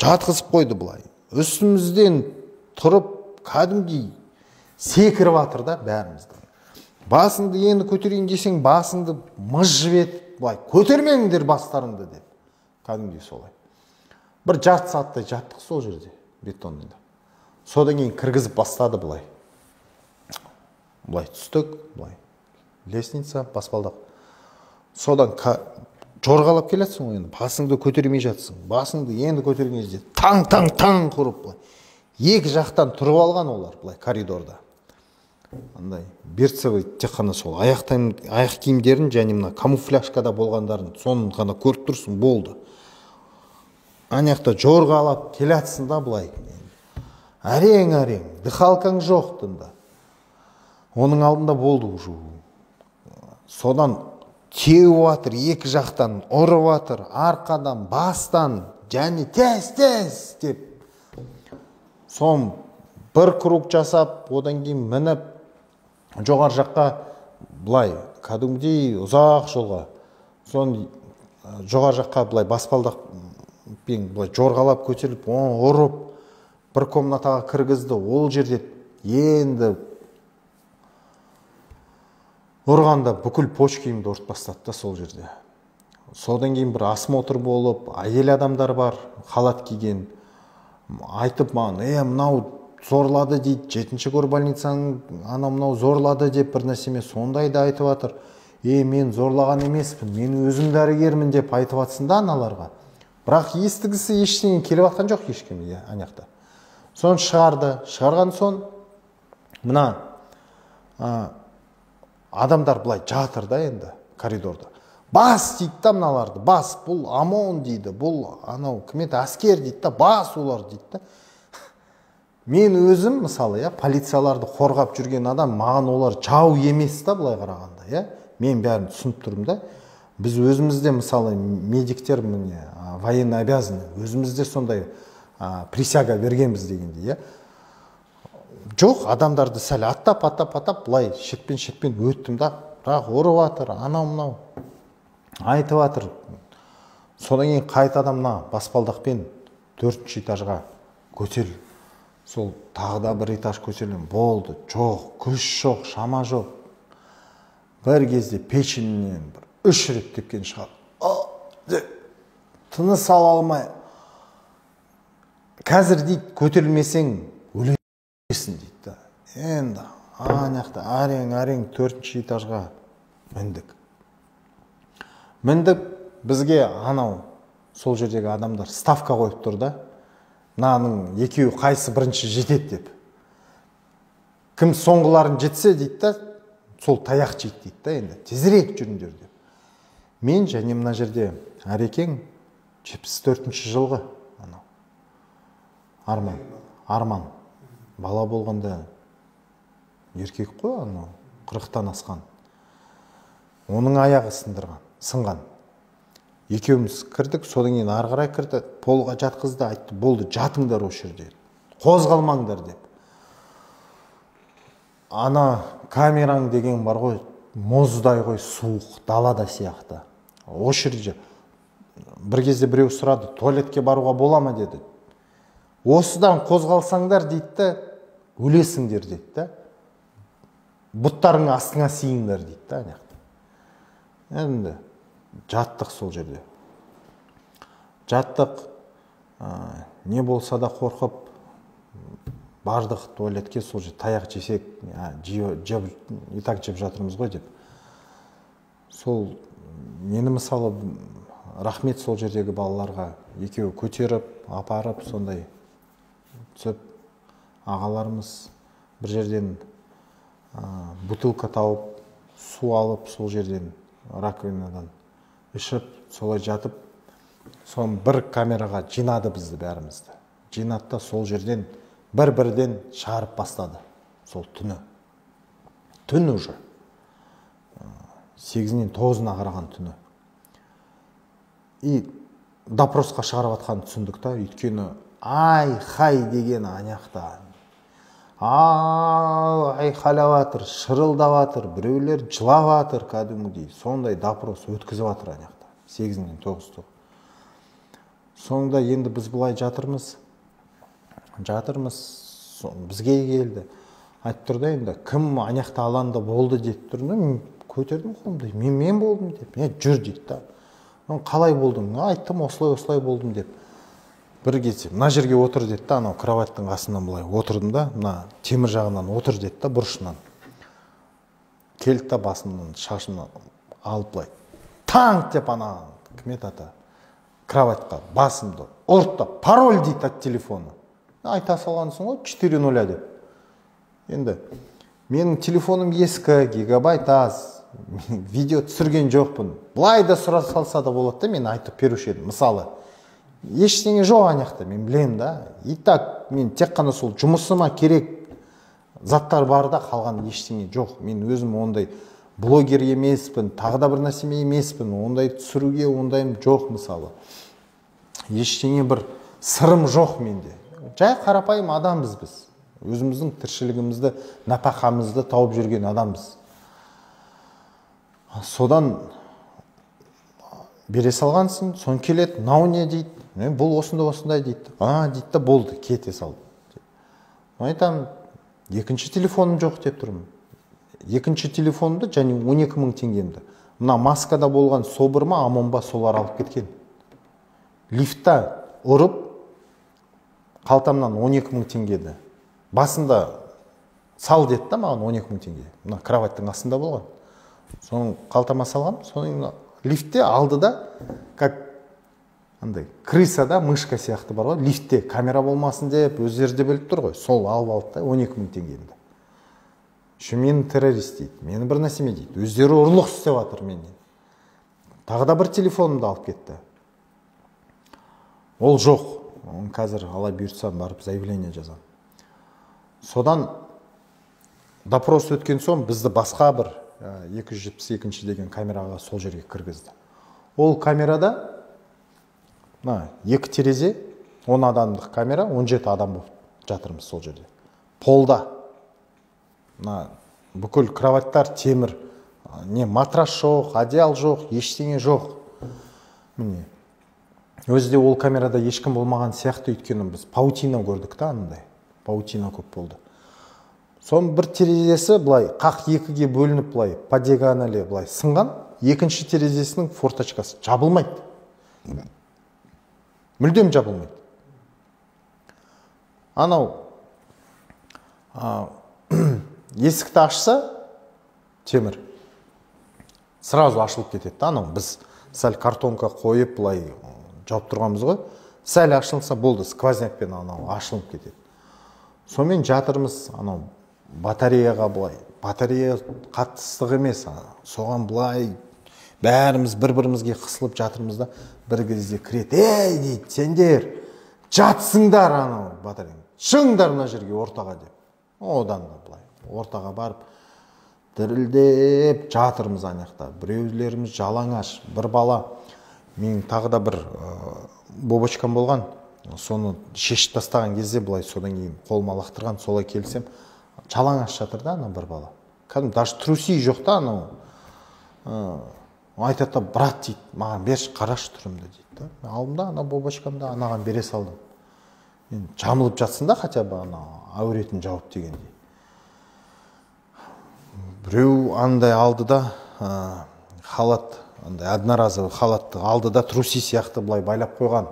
Жатқызып қойды былай. Үстімізден тұрып кәдімгідей секіріп жатыр да бәрімізді. Басыңды енді көтерейін десең, басыңды мыжып етіп, былай көтермеңдер бастарыңды деп. Кәдімгідей солай. Бір жарты сағаттай жаттық сол жерде, бетонныйда. Содан кейін кіргізіп бастады былай. Былай түстік, былай. Лестница, баспалдақ. Содан жорғалап келатсың ғой енді, басыңды көтермей жатсың. Басыңды енді көтерген кезде таң-таң-таң құрып былай. Екі жақтан тұрып алған олар былай коридорда. Андай берцевый тек қана сол аяқ киімдерін және мына камуфляжкада болғандарын соны ғана көріп тұрсың, болды. Ана жақта жорғалап келатсың да былай. Әрең-әрең, дыхалкаң жоқ тында. Оның алдында болды уже. Содан теуіп жатыр, екі жақтан ұрып жатыр, арқадан, бастан, және тез-тез деп. Сон бір круг жасап, одан кейін мініп, жоғары жаққа былай, кәдімгідей ұзақ жолға. Сон жоғары жаққа былай баспалдақпен былай жорғалап көтеріліп, ұрып, бір комнатаға кіргізді. Ол жерде енді ұрғанда бүкіл почкимді ұрып бастады да сол жерде. Содан кейін бір осмотр болып, әйел адамдар бар, халат киген, айтып маған, мынау зорлады дейді, 7-ші горбольницаның анау мынау зорлады деп бір нәрсеме сондай да айтып жатыр. Мен зорлаған емеспін, мен өзім дәрігермін деп айтып жатсың да аналарға. Бірақ естігісі ештеңе келіп жатқан жоқ ешкім ана жақта. Соны шығарды. Шығарған соң мына адамдар былай жатыр да енді коридорда. Бас дейді да мыналарды, бас, бұл ОМОН дейді, бұл анау кім еді, әскер дейді да, бас олар дейді да. Мен өзім мысалы, иә, полицияларды қорғап жүрген адам, маған олар жау емес та былай қарағанда, иә. Мен бәрін түсініп тұрмын да. Біз өзімізде мысалы медиктер міне военно обязаны, өзімізде сондай присяга бергенбіз дегендей, иә. Жоқ, адамдарды сәл аттап, аттап, аттап былай шетпен өттім да, бірақ ұрып жатыр, анау мынау айтып жатыр. Содан кейін қайтадан мына баспалдақпен 4-ші этажға көтеріл. Сол тағы да бір этаж көтерілем, болды, жоқ, күш жоқ, шама жоқ. Бір кезде печеньнен бір 3 рет тепкен шығады. Деп тыныс ала алмай. Қазір дейді, көтерілмесең өлесің дейді да. Енді ана жақта әрең 4-ші этажға міндік. Міндік, бізге анау сол жердегі адамдар ставка қойып тұр да. Мынаның екеуі қайсы бірінші жетеді деп. Кім соңғыларын жетсе дейді да, сол таяқ жейді дейді да, енді тезірек жүріңдер деп. Мен және мына жерде Әрекең 74-ші жылғы анау. Арман. Бала болғанда еркек қой анау, 40-тан асқан. Оның аяғы сынған. Екеуміз кірдік, содан кейін ары қарай кірді, полға жатқызды, айтты, болды, жатыңдар осы жерде, қозғалмаңдар деп. Ана камераң деген бар ғой, мұздай ғой, суық, далада сияқты. Осы жерде бір кезде біреу сұрады, туалетке баруға бола ма деді. Осыдан қозғалсаңдар дейді да, өлесіңдер дейді да. Бұттарың астыңа сиыңдар дейді да, ана жақта. Енді жаттық сол жерде. Жаттық, не болса да қорқып, бардық туалетке, сол жерде таяқ жесек, и так жеп жатырмыз ғой деп. Сол мені мысалы, рахмет сол жердегі балаларға, екеуі көтеріп, апарып, сондай түсіп, ағаларымыз бір жерден бутылка тауып, су алып, сол жерден раковинадан ішіп, солай жатып, соны бір камераға жинады бізді бәрімізді. Жинады да сол жерден бір-бірден шығарып бастады. Сол түні. Түн уже. 8-нен 9-на қараған түні. И допросқа шығарып атқанын түсіндік та, өйткені ай-хай деген ана жақта. Айқайлап жатыр, шырылдап жатыр, біреулер жылап жатыр кәдімгідей. Сондай допрос өткізіп жатыр ана жақта. 8-нен 9-ды. Соңында енді біз былай жатырмыз, бізге келді. Айтып тұр да енді, кім ана жақта алаңда болды деп тұр. Мен көтердім қолымды, мен болдым деп. Мен жүр дейді да. Қалай болдың? Айттым, осылай болдым деп. Бір кезде мына жерге отыр деді да, анау кроваттың қасынан былай отырдым да, мына темір жағынан отыр деді да, бұрышынан. Келді да басымнан, шашымнан алып былай танк деп ана кім еді ата кроватьқа басымды ұрды да, пароль дейді от телефона. Айта салғансың ғой, 4-0 деп. Енді менің телефоным ескі, гигабайт аз, видео түсірген жоқпын. Былай да сұра салса да болады да, мен айтып беруші едім. Мысалы, ештеңе жоқ ана жақта, мен білемін да. И так, мен тек қана сол жұмысыма керек заттар бар да, қалған ештеңе жоқ. Мен өзім ондай блогер емеспін, тағы да бір нәрсеме емеспін, ондай түсіруге ондайым жоқ мысалы. Ештеңе бір сырым жоқ менде. Жай қарапайым адамбыз біз. Өзіміздің тіршілігімізді, нәпақамызды тауып жүрген адамбыз. Содан бере салғансың, сон келеді, мынау не дейді, бұл осындай дейді. А, дейді да, болды, кете салды. Мен айтамын, екінші телефоным жоқ деп тұрмын. Екінші телефонымды және 12 мың теңгемді. Мына маскада болған СОБР ма, ОМОН ба, солар алып кеткен. Лифтта ұрып, қалтамнан 12 мың теңгеді. Басында сал деді да маған 12 мың теңге. Мына кроваттың астында болған. Соны қалтама салғам, соны лифтте алды да, как андай крыса да, мышка сияқты бар ғой, лифтте камера болмасын деп өздері де біліп тұр ғой, сол алып алды да 12 мың теңгемді. Еще мені террорист дейді, мені бір нәрсеме дейді, өздері ұрлық істеп жатыр менен. Тағы да бір телефонымды алып кетті. Ол жоқ. Оны қазір ала бұйыртса барып заявление жазамын. Содан допрос өткен соң бізді басқа бір 272 деген камераға сол жерге кіргізді. Ол камерада мына 2 терезе, 10 адамдық камера, 17 адам болып жатырмыз сол жерде. Полда мына бүкіл кроваттар темір, не матрас жоқ, одеял жоқ, ештеңе жоқ. Міне. Өзі де ол камерада ешкім болмаған сияқты, өйткені біз паутина көрдік та, андай. Паутина көп болды. Соның бір терезесі былай қақ екіге бөлініп былай по диагонали былай сынған, екінші терезесінің форточкасы жабылмайды. Мүлдем жабылмайды. Анау есікті ашса, темір сразу ашылып кетеді. Анау біз сәл картонка қойып былай жауып тұрғанбыз ғой, сәл ашылса болды, сквознякпен анау ашылып кетеді. Сонымен жатырмыз, анау батареяға былай, батарея қатты ыстық емес, соған былай бәріміз бір-бірімізге қысылып жатырмыз да, бір кезде кіреді, ей дейді, сендер жатсыңдар анау батарея, шығыңдар мына жерге ортаға деп. Одан да былай ортаға барып дірілдеп жатырмыз ана жақта. Біреулеріміз жалаңаш, бір бала, мен тағы да бір бобочкам болған, соны шешіп тастаған кезде былай содан кейін қолыма лақтырған, солай келсем жалаңаш жатыр да ана бір бала. Кәдімгі даже труси жоқ та анау. Айтады да, брат дейді, маған берші, қарашы түрімді дейді да. Мен алдым да ана бобочкамды анаған бере салдым. Енді жамылып жатсын да хотя бы ана әуретін жауып дегендей. Біреу андай алды да халат, андай одноразовый халатты алды да труси сияқты былай байлап қойған.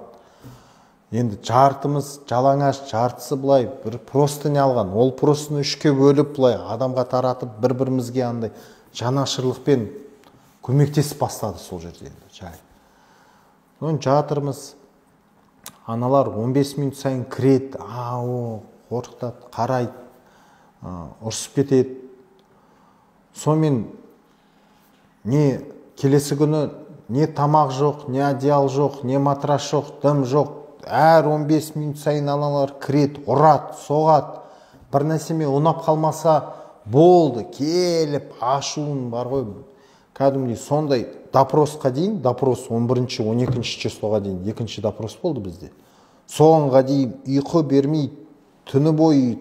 Енді жартымыз жалаңаш, жартысы былай бір простыня алған. Ол простыны үшке бөліп былай адамға таратып, бір-бірімізге андай жанашырлықпен көмектесіп бастады сол жерде енді жай. Соны жатырмыз. Аналар 15 минут сайын кіреді, қорқытады, қарайды, ұрсып кетеді. Сонымен не келесі күні не тамақ жоқ, не одеял жоқ, не матрас жоқ, дым жоқ. Әр 15 минут сайын аналар кіреді, ұрады, соғады. Бір нәрсеме ұнап қалмаса болды, келіп ашуын бар ғой. Кәдімгідей сондай допросқа дейін, допрос 11-ші, 12-ші числоға дейін, екінші допрос болды бізде. Соғанға дейін ұйқы бермей, түні бойы,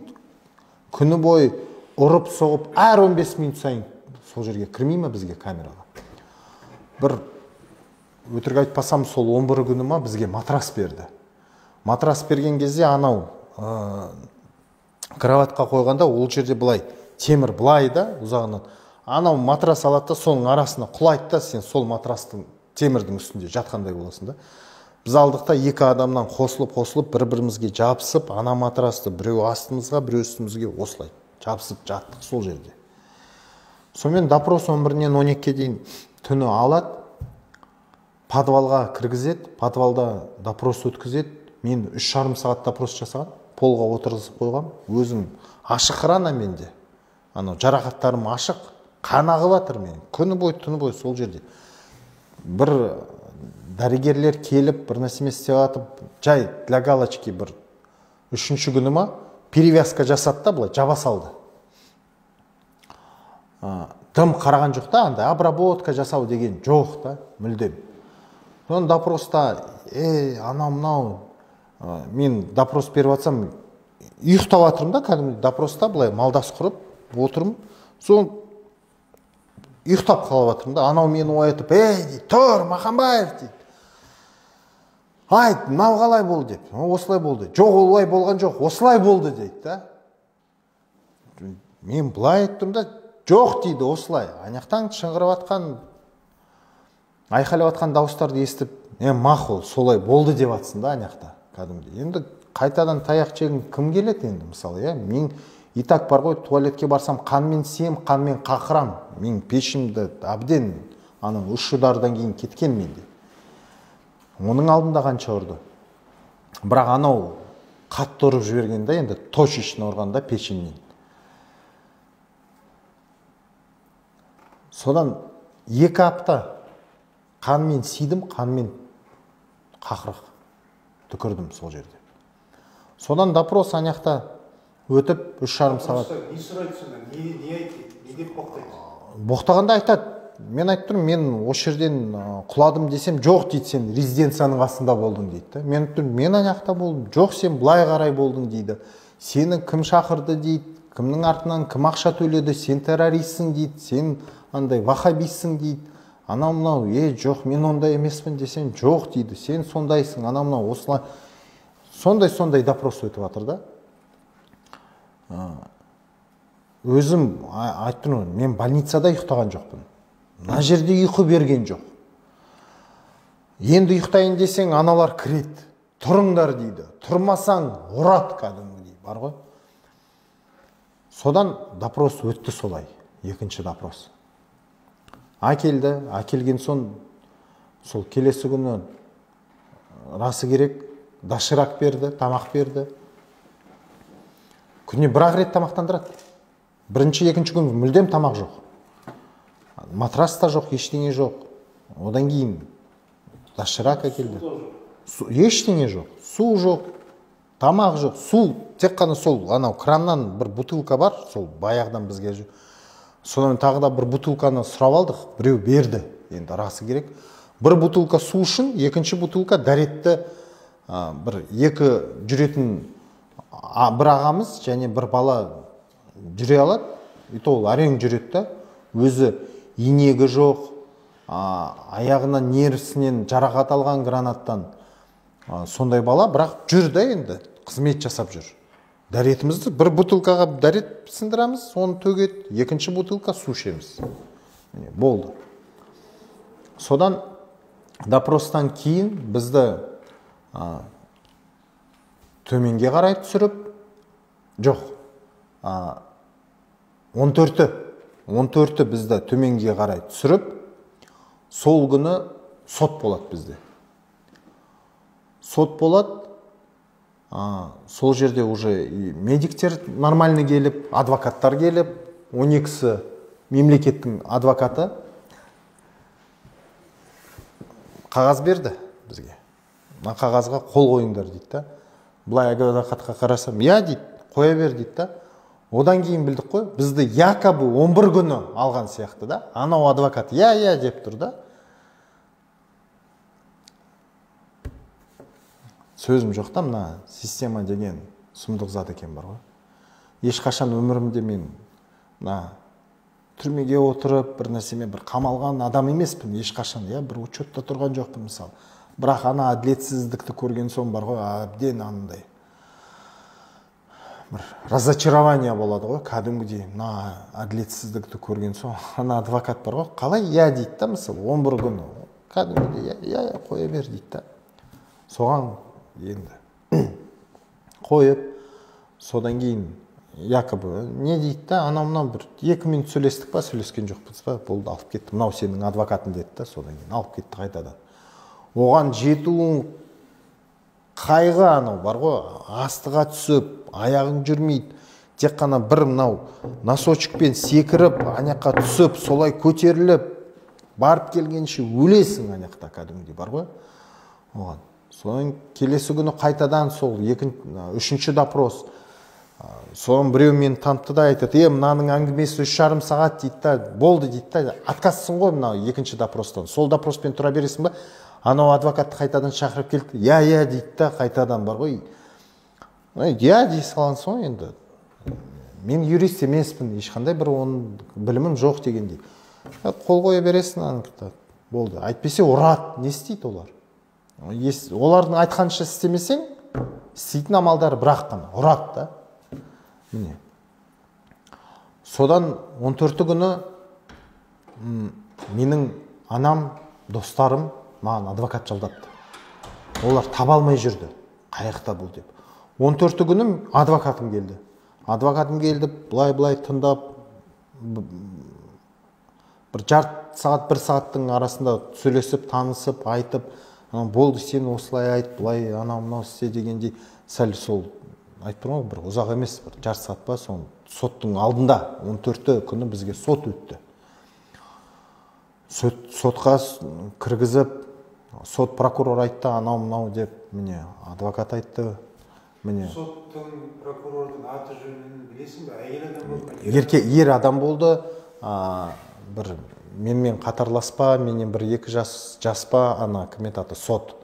күні бойы ұрып соғып, әр 15 минут сайын сол жерге кірмей ме бізге камераға. Бір өтірік айтпасам, сол 11 күні ма бізге матрас берді. Матрас берген кезде анау кроватқа қойғанда ол жерде былай темір былай да ұзағынан. Анау матрас алады да соның арасына құлайды да, сен сол матрастың темірдің үстінде жатқандай боласың да. Біз алдық та екі адамнан қосылып-қосылып бір-бірімізге жабысып, ана матрасты біреу астымызға, біреу үстімізге осылай жабысып жаттық сол жерде. Сонымен допрос 11-нен 12-ге дейін түні алады, подвалға кіргізеді, подвалда допрос өткізеді. Мен 3,5 сағат допрос жасаған, полға отырғызып қойғам, өзім ашық рана менде. Анау жарақаттарым ашық, қан ағып жатыр мен. Күні бойы, түні бойы сол жерде. Бір дәрігерлер келіп, бір нәрсеме істеп жатып, жай для галочки бір үшінші күні ма перевязка жасады да былай жаба салды. Дым қараған жоқ та, андай обработка жасау деген жоқ та, мүлдем. Соны допроста, анау мынау, мен допрос беріп жатсам, ұйықтап жатырмын да, кәдімгі допроста былай малдас құрып отырмын. Соны ұйықтап қалып жатырмын да, анау мені оятып, ей дейді, тұр, Махамбаев дейді. Айт, мынау қалай болды деп. Осылай болды. Жоқ, олай болған жоқ, осылай болды дейді да. Мен былай айттым да, жоқ дейді, осылай. Ана жақтан шыңғырып атқан, айқайлап атқан дауыстарды естіп, мақұл, солай болды деп атсын да ана жақта кәдімгідей. Енді қайтадан таяқ жегін кім келеді енді, мысалы, иә? Мен и так бар ғой, туалетке барсам қанмен сием, қанмен қақырам. Мен пешімді әбден анау 3 удардан кейін кеткен менде. Оның алдында қанша ұрды. Бірақ анау қатты ұрып жіберген да, енді точечно ұрған да пешімнен. Содан 2 апта Қанмен сидім, қанмен қақырық түкірдім сол жерде. Содан допрос ана өтіп 3,5 сағат. Не сұрайды сонда? Не айтады? Не деп боқтайды? Боқтағанда айтады. Мен айтып тұрмын, мен осы жерден құладым десем, жоқ дейді, сен резиденцияның қасында болдың дейді. Мен айтып тұрмын, мен ана жақта болдым. Жоқ, сен былай қарай болдың дейді. Сені кім шақырды дейді, кімнің артынан кім ақша төледі, сен террористсің дейді, сен андай ваххабистсің дейді. Анау мынау, жоқ, мен ондай емеспін десем, жоқ дейді, сен сондайсың, анау мынау, осылай. Сондай-сондай допрос өтіп жатыр да. Өзім айтып тұрмын, мен больницада ұйықтаған жоқпын. Мына жерде ұйқы берген жоқ. Енді ұйықтайын десең, аналар кіреді. Тұрыңдар дейді. Тұрмасаң, ұрады кәдімгідей, бар ғой. Содан допрос өтті солай, екінші допрос. Әкелді, әкелген соң, сол келесі күні расы керек, доширак берді, тамақ берді. Күніне бір-ақ рет тамақтандырады. Бірінші, екінші күн мүлдем тамақ жоқ. Матрас та жоқ, ештеңе жоқ. Одан кейін доширак әкелді. Ештеңе жоқ, су жоқ, тамақ жоқ, су тек қана сол анау краннан бір бутылка бар, сол баяғыдан бізге. Содан тағы да бір бутылканы сұрап алдық, біреу берді, енді расы керек. Бір бутылка су үшін, екінші бутылка дәретті бір екі жүретін бір ағамыз және бір бала жүре алады, и то ол әрең жүреді да, өзі инегі жоқ, аяғынан нервісінен жарақат алған гранаттан, сондай бала, бірақ жүр да енді, қызмет жасап жүр. Дәретімізді бір бутылкаға дәрет сындырамыз, соны төгеді, екінші бутылка су ішеміз. Міне, болды. Содан допростан кейін бізді төменге қарай түсіріп, жоқ, 14-і бізді төменге қарай түсіріп, сол күні сот болады бізде. Сот болады, сол жерде уже медиктер нормально келіп, адвокаттар келіп, 12-сі мемлекеттің адвокаты қағаз берді бізге. Мына қағазға қол қойыңдар дейді да. Былай адвокатқа қарасам, иә дейді, қоя бер дейді да. Одан кейін білдік қой, бізді якобы 11 күні алған сияқты да. Анау адвокат иә, иә деп тұр да. Сөзім жоқ та, мына система деген сұмдық зат екен бар ғой. Ешқашан өмірімде мен мына түрмеге отырып бір нәрсемен бір қамалған адам емеспін ешқашан, иә, бір учетта тұрған жоқпын мысалы. Бірақ ана әділетсіздікті көрген соң бар ғой, әбден анандай бір разочарование болады ғой, кәдімгідей мына әділетсіздікті көрген соң ана адвокат бар ғой, қалай иә дейді да, мысалы 11 күні кәдімгідей иә, иә, қоя бер дейді да. Соған енді қойып, содан кейін якобы не дейді да, анау мынау бір 2 минут сөйлестік па, сөйлескен жоқпыз ба, болды, алып кетті, мынау сенің адвокатың деді да, содан кейін алып кетті қайтадан. Оған жетуің қайғы, анау бар ғой, астыға түсіп, аяғың жүрмейді, тек қана бір мынау носочкпен секіріп, ана жаққа түсіп, солай көтеріліп, барып келгенше өлесің ана жақта кәдімгідей бар ғой. Оған. Содан келесі күні қайтадан сол үшінші допрос. Содан біреу мені танытты да айтады, мынаның әңгімесі 3,5 сағат дейді да, болды дейді да, отказсың ғой мынау екінші допростан. Сол допроспен тұра бересің ба? Анау адвокатты қайтадан шақырып келді. Иә, иә дейді да, қайтадан бар ғой. Иә дей салған соң енді мен юрист емеспін, ешқандай бір оның білімім жоқ дегендей. Қол қоя бересің, ана болды. Әйтпесе ұрады, не істейді олар? Олардың айтқанша істемесең, істейтін амалдары бірақ қана, ұрады да. Міне. Содан 14 күні менің анам, достарым маған адвокат жалдапты. Олар таба алмай жүрді, қаяқта бұл деп. 14 күні адвокатым келді. Адвокатым келді, былай-былай тыңдап, бір жарты сағат, бір сағаттың арасында сөйлесіп, танысып, айтып, болды, сен осылай айт, былай анау мынау істе дегендей, сәл сол айтып тұрмын ғой, бір ұзақ емес, бір жарты сағат па, соны соттың алдында 14 күні бізге сот өтті. Сотқа кіргізіп, сот прокурор айтты, анау мынау деп, міне, адвокат айтты, міне. Соттың, прокурордың аты жөнін білесің бе? Әйел адам болды ма? Ер адам болды, бір менімен қатарласпа, менен бір 2 жас жас па, ана кім еді аты, сот.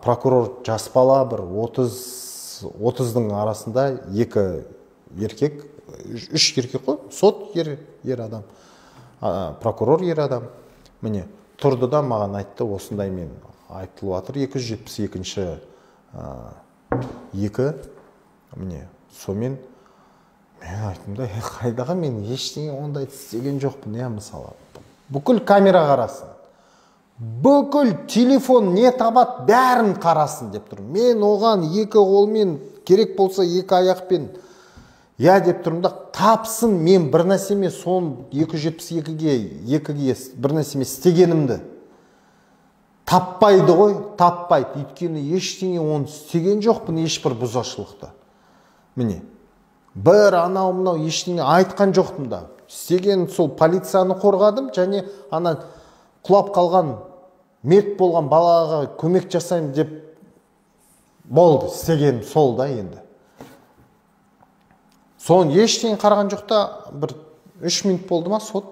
Прокурор жас бала, бір 30-дың арасында 2 еркек, 3 еркек қой, сот ер адам, прокурор ер адам. Міне, тұрды да маған айтты, осындай мен айыпталып жатыр, 272-ші, 2, міне, сонымен мен айттым да, қайдағы мен ештеңе ондай істеген жоқпын, иә, мысалы. Бүкіл камера қарасын, бүкіл телефон не табады, бәрін қарасын деп тұр. Мен оған 2 қолмен, керек болса 2 аяқпен, я деп тұрмын да, тапсын мен бір нәрсеме сон 272-ге, 2-ге бір нәрсеме істегенімді. Таппайды ғой, таппайды. Өйткені ештеңе оны істеген жоқпын, ешбір бұзашылықты. Міне, бір анау мынау ештеңе айтқан жоқпын да. Істеген сол полицияны қорғадым, және ана құлап қалған, мерт болған балаға көмек жасаймын деп болды, істегенім сол да енді. Соны ештеңе қараған жоқ та, бір 3 минут болды ма, сот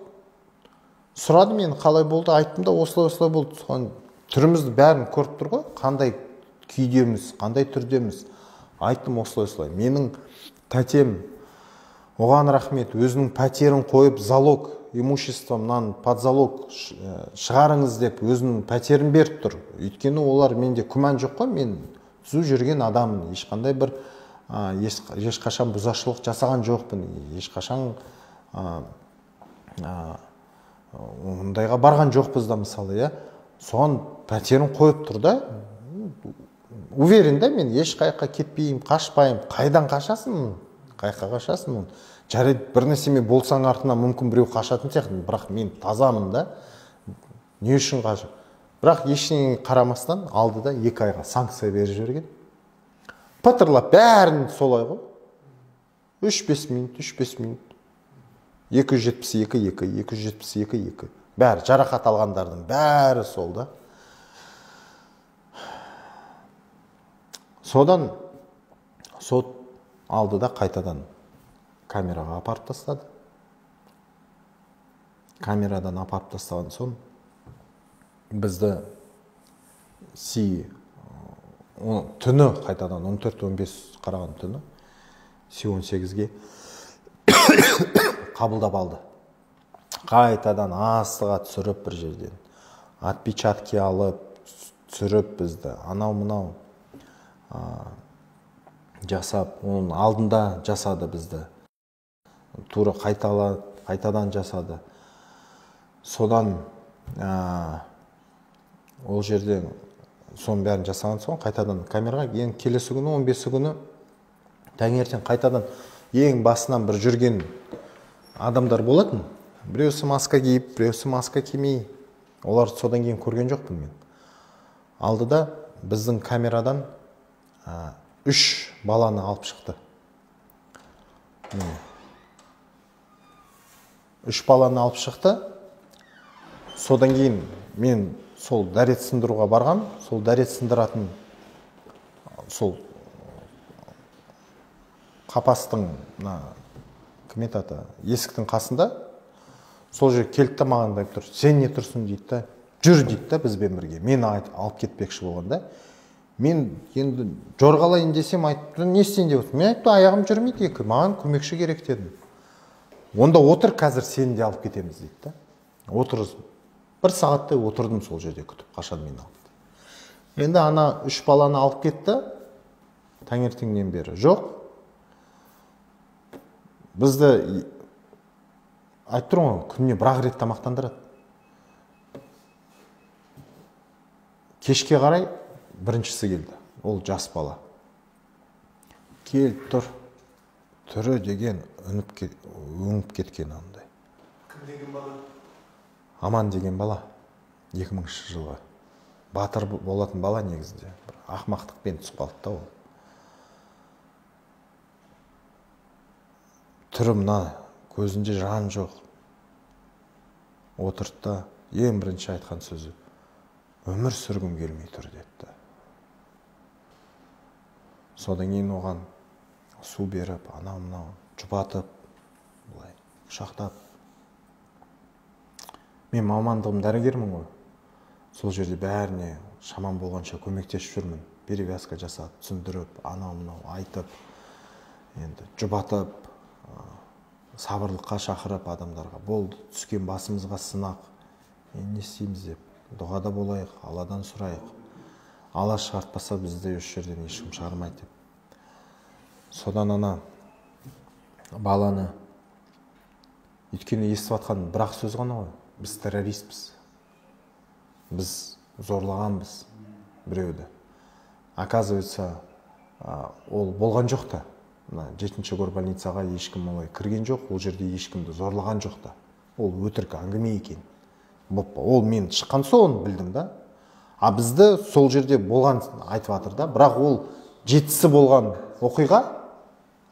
сұрады мені, қалай болды, айттым да, осылай осылай болды. Соны түрімізді бәрін көріп тұр ғой, қандай күйдеміз, қандай түрдеміз. Айттым осылай осылай. Менің тәтем, оған рахмет, өзінің пәтерін қойып, залог, имущество мынаны под залог шығарыңыз деп өзінің пәтерін беріп тұр. Өйткені олар менде күмән жоқ қой, мен түзу жүрген адаммын, ешқандай бір ешқашан бұзашылық жасаған жоқпын, ешқашан ондайға барған жоқпыз да, мысалы, иә. Соған пәтерін қойып тұр да, уверен да, мен ешқайқа кетпеймін, қашпаймын. Қайдан қашасың? Қайқа қашасың? Жарайды, бір нәрсеме болсаң артынан мүмкін біреу қашатын сияқты, бірақ мен тазамын да. Не үшін қашып? Бірақ ештеңеге қарамастан алды да 2 айға санкция беріп жіберген. Пытырлап бәрін солай ғой. 3-5 минут, 3-5 минут. 272, 2, 272, 2. Бәрі, жарақат алғандардың бәрі сол да. Содан сот алды да қайтадан камераға апарып тастады. Камерадан апарып тастаған соң бізді түні қайтадан 14-15 қараған түні Си-18-ге қабылдап алды. Қайтадан астыға түсіріп бір жерден отпечатки алып түсіріп бізді анау мынау жасап, оның алдында жасады бізді. Тура қайтадан жасады. Содан ол жерден соның бәрін жасаған соң қайтадан камераға ең келесі күні 15 күні таңертең қайтадан ең басынан бір жүрген адамдар болатын. Біреусі маска киіп, біреусі маска кимей. Оларды содан кейін көрген жоқпын мен. Алдыда біздің камерадан 3 баланы алып шықты. 3 баланы алып шықты. Содан кейін мен сол дәрет сындыруға барғам. Сол дәрет сындыратын сол қапастың кім еді аты, есіктің қасында сол жерге келді де маған айтып тұр, сен не тұрсың дейді да, жүр дейді да бізбен бірге. Мені алып кетпекші болған да. Мен енді жорғалайын десем айтты, не істейін деп отырсың? Мен айттым, аяғым жүрмейді екі, маған көмекші керек дедім. Онда отыр, қазір сені де алып кетеміз дейді да. Отырғыздым. Бір сағаттай отырдым сол жерде күтіп, қашан мені алып кетеді. Енді ана 3 баланы алып кетті, таңертеңнен бері жоқ. Бізді айтып тұрмын ғой, күніне бір-ақ рет тамақтандырады. Кешке қарай біріншісі келді, ол жас бала. Келіп тұр, түрі деген өңіп кеткен андай. Кім деген бала? Аман деген бала, 2000 жылғы. Батыр болатын бала негізінде. Бір ақмақтықпен түсіп қалды да ол. Түрі мына, көзінде жан жоқ. Отырды да, Ең бірінші айтқан сөзі, өмір сүргім келмей тұр деді. Содан кейін оған су беріп, анау мынау жұбатып, былай құшақтап. Мен мамандығым дәрігермін ғой. Сол жерде бәріне шамам болғанша көмектесіп жүрмін. Перевязка жасап, түсіндіріп, анау мынау айтып, енді жұбатып, сабырлыққа шақырып адамдарға. Болды, түскен басымызға сынақ. Енді не істейміз деп. Дұғада болайық, Алладан сұрайық. Алла шығартпаса бізді осы жерден ешкім шығармайды деп. Содан ана баланы, өйткені естіп жатқан бір ақ сөз ғана ғой, біз террористпіз, біз зорлағанбыз біреуді. Оказывается, ол болған жоқ та. Мына 7-ші горбольницаға ешкім олай кірген жоқ, ол жерде ешкімді зорлаған жоқ та. Ол өтірік әңгіме екен. Ол мен шыққан соң білдім да. А бізді сол жерде болған айтып жатыр да. Бірақ ол 7-сі болған оқиға,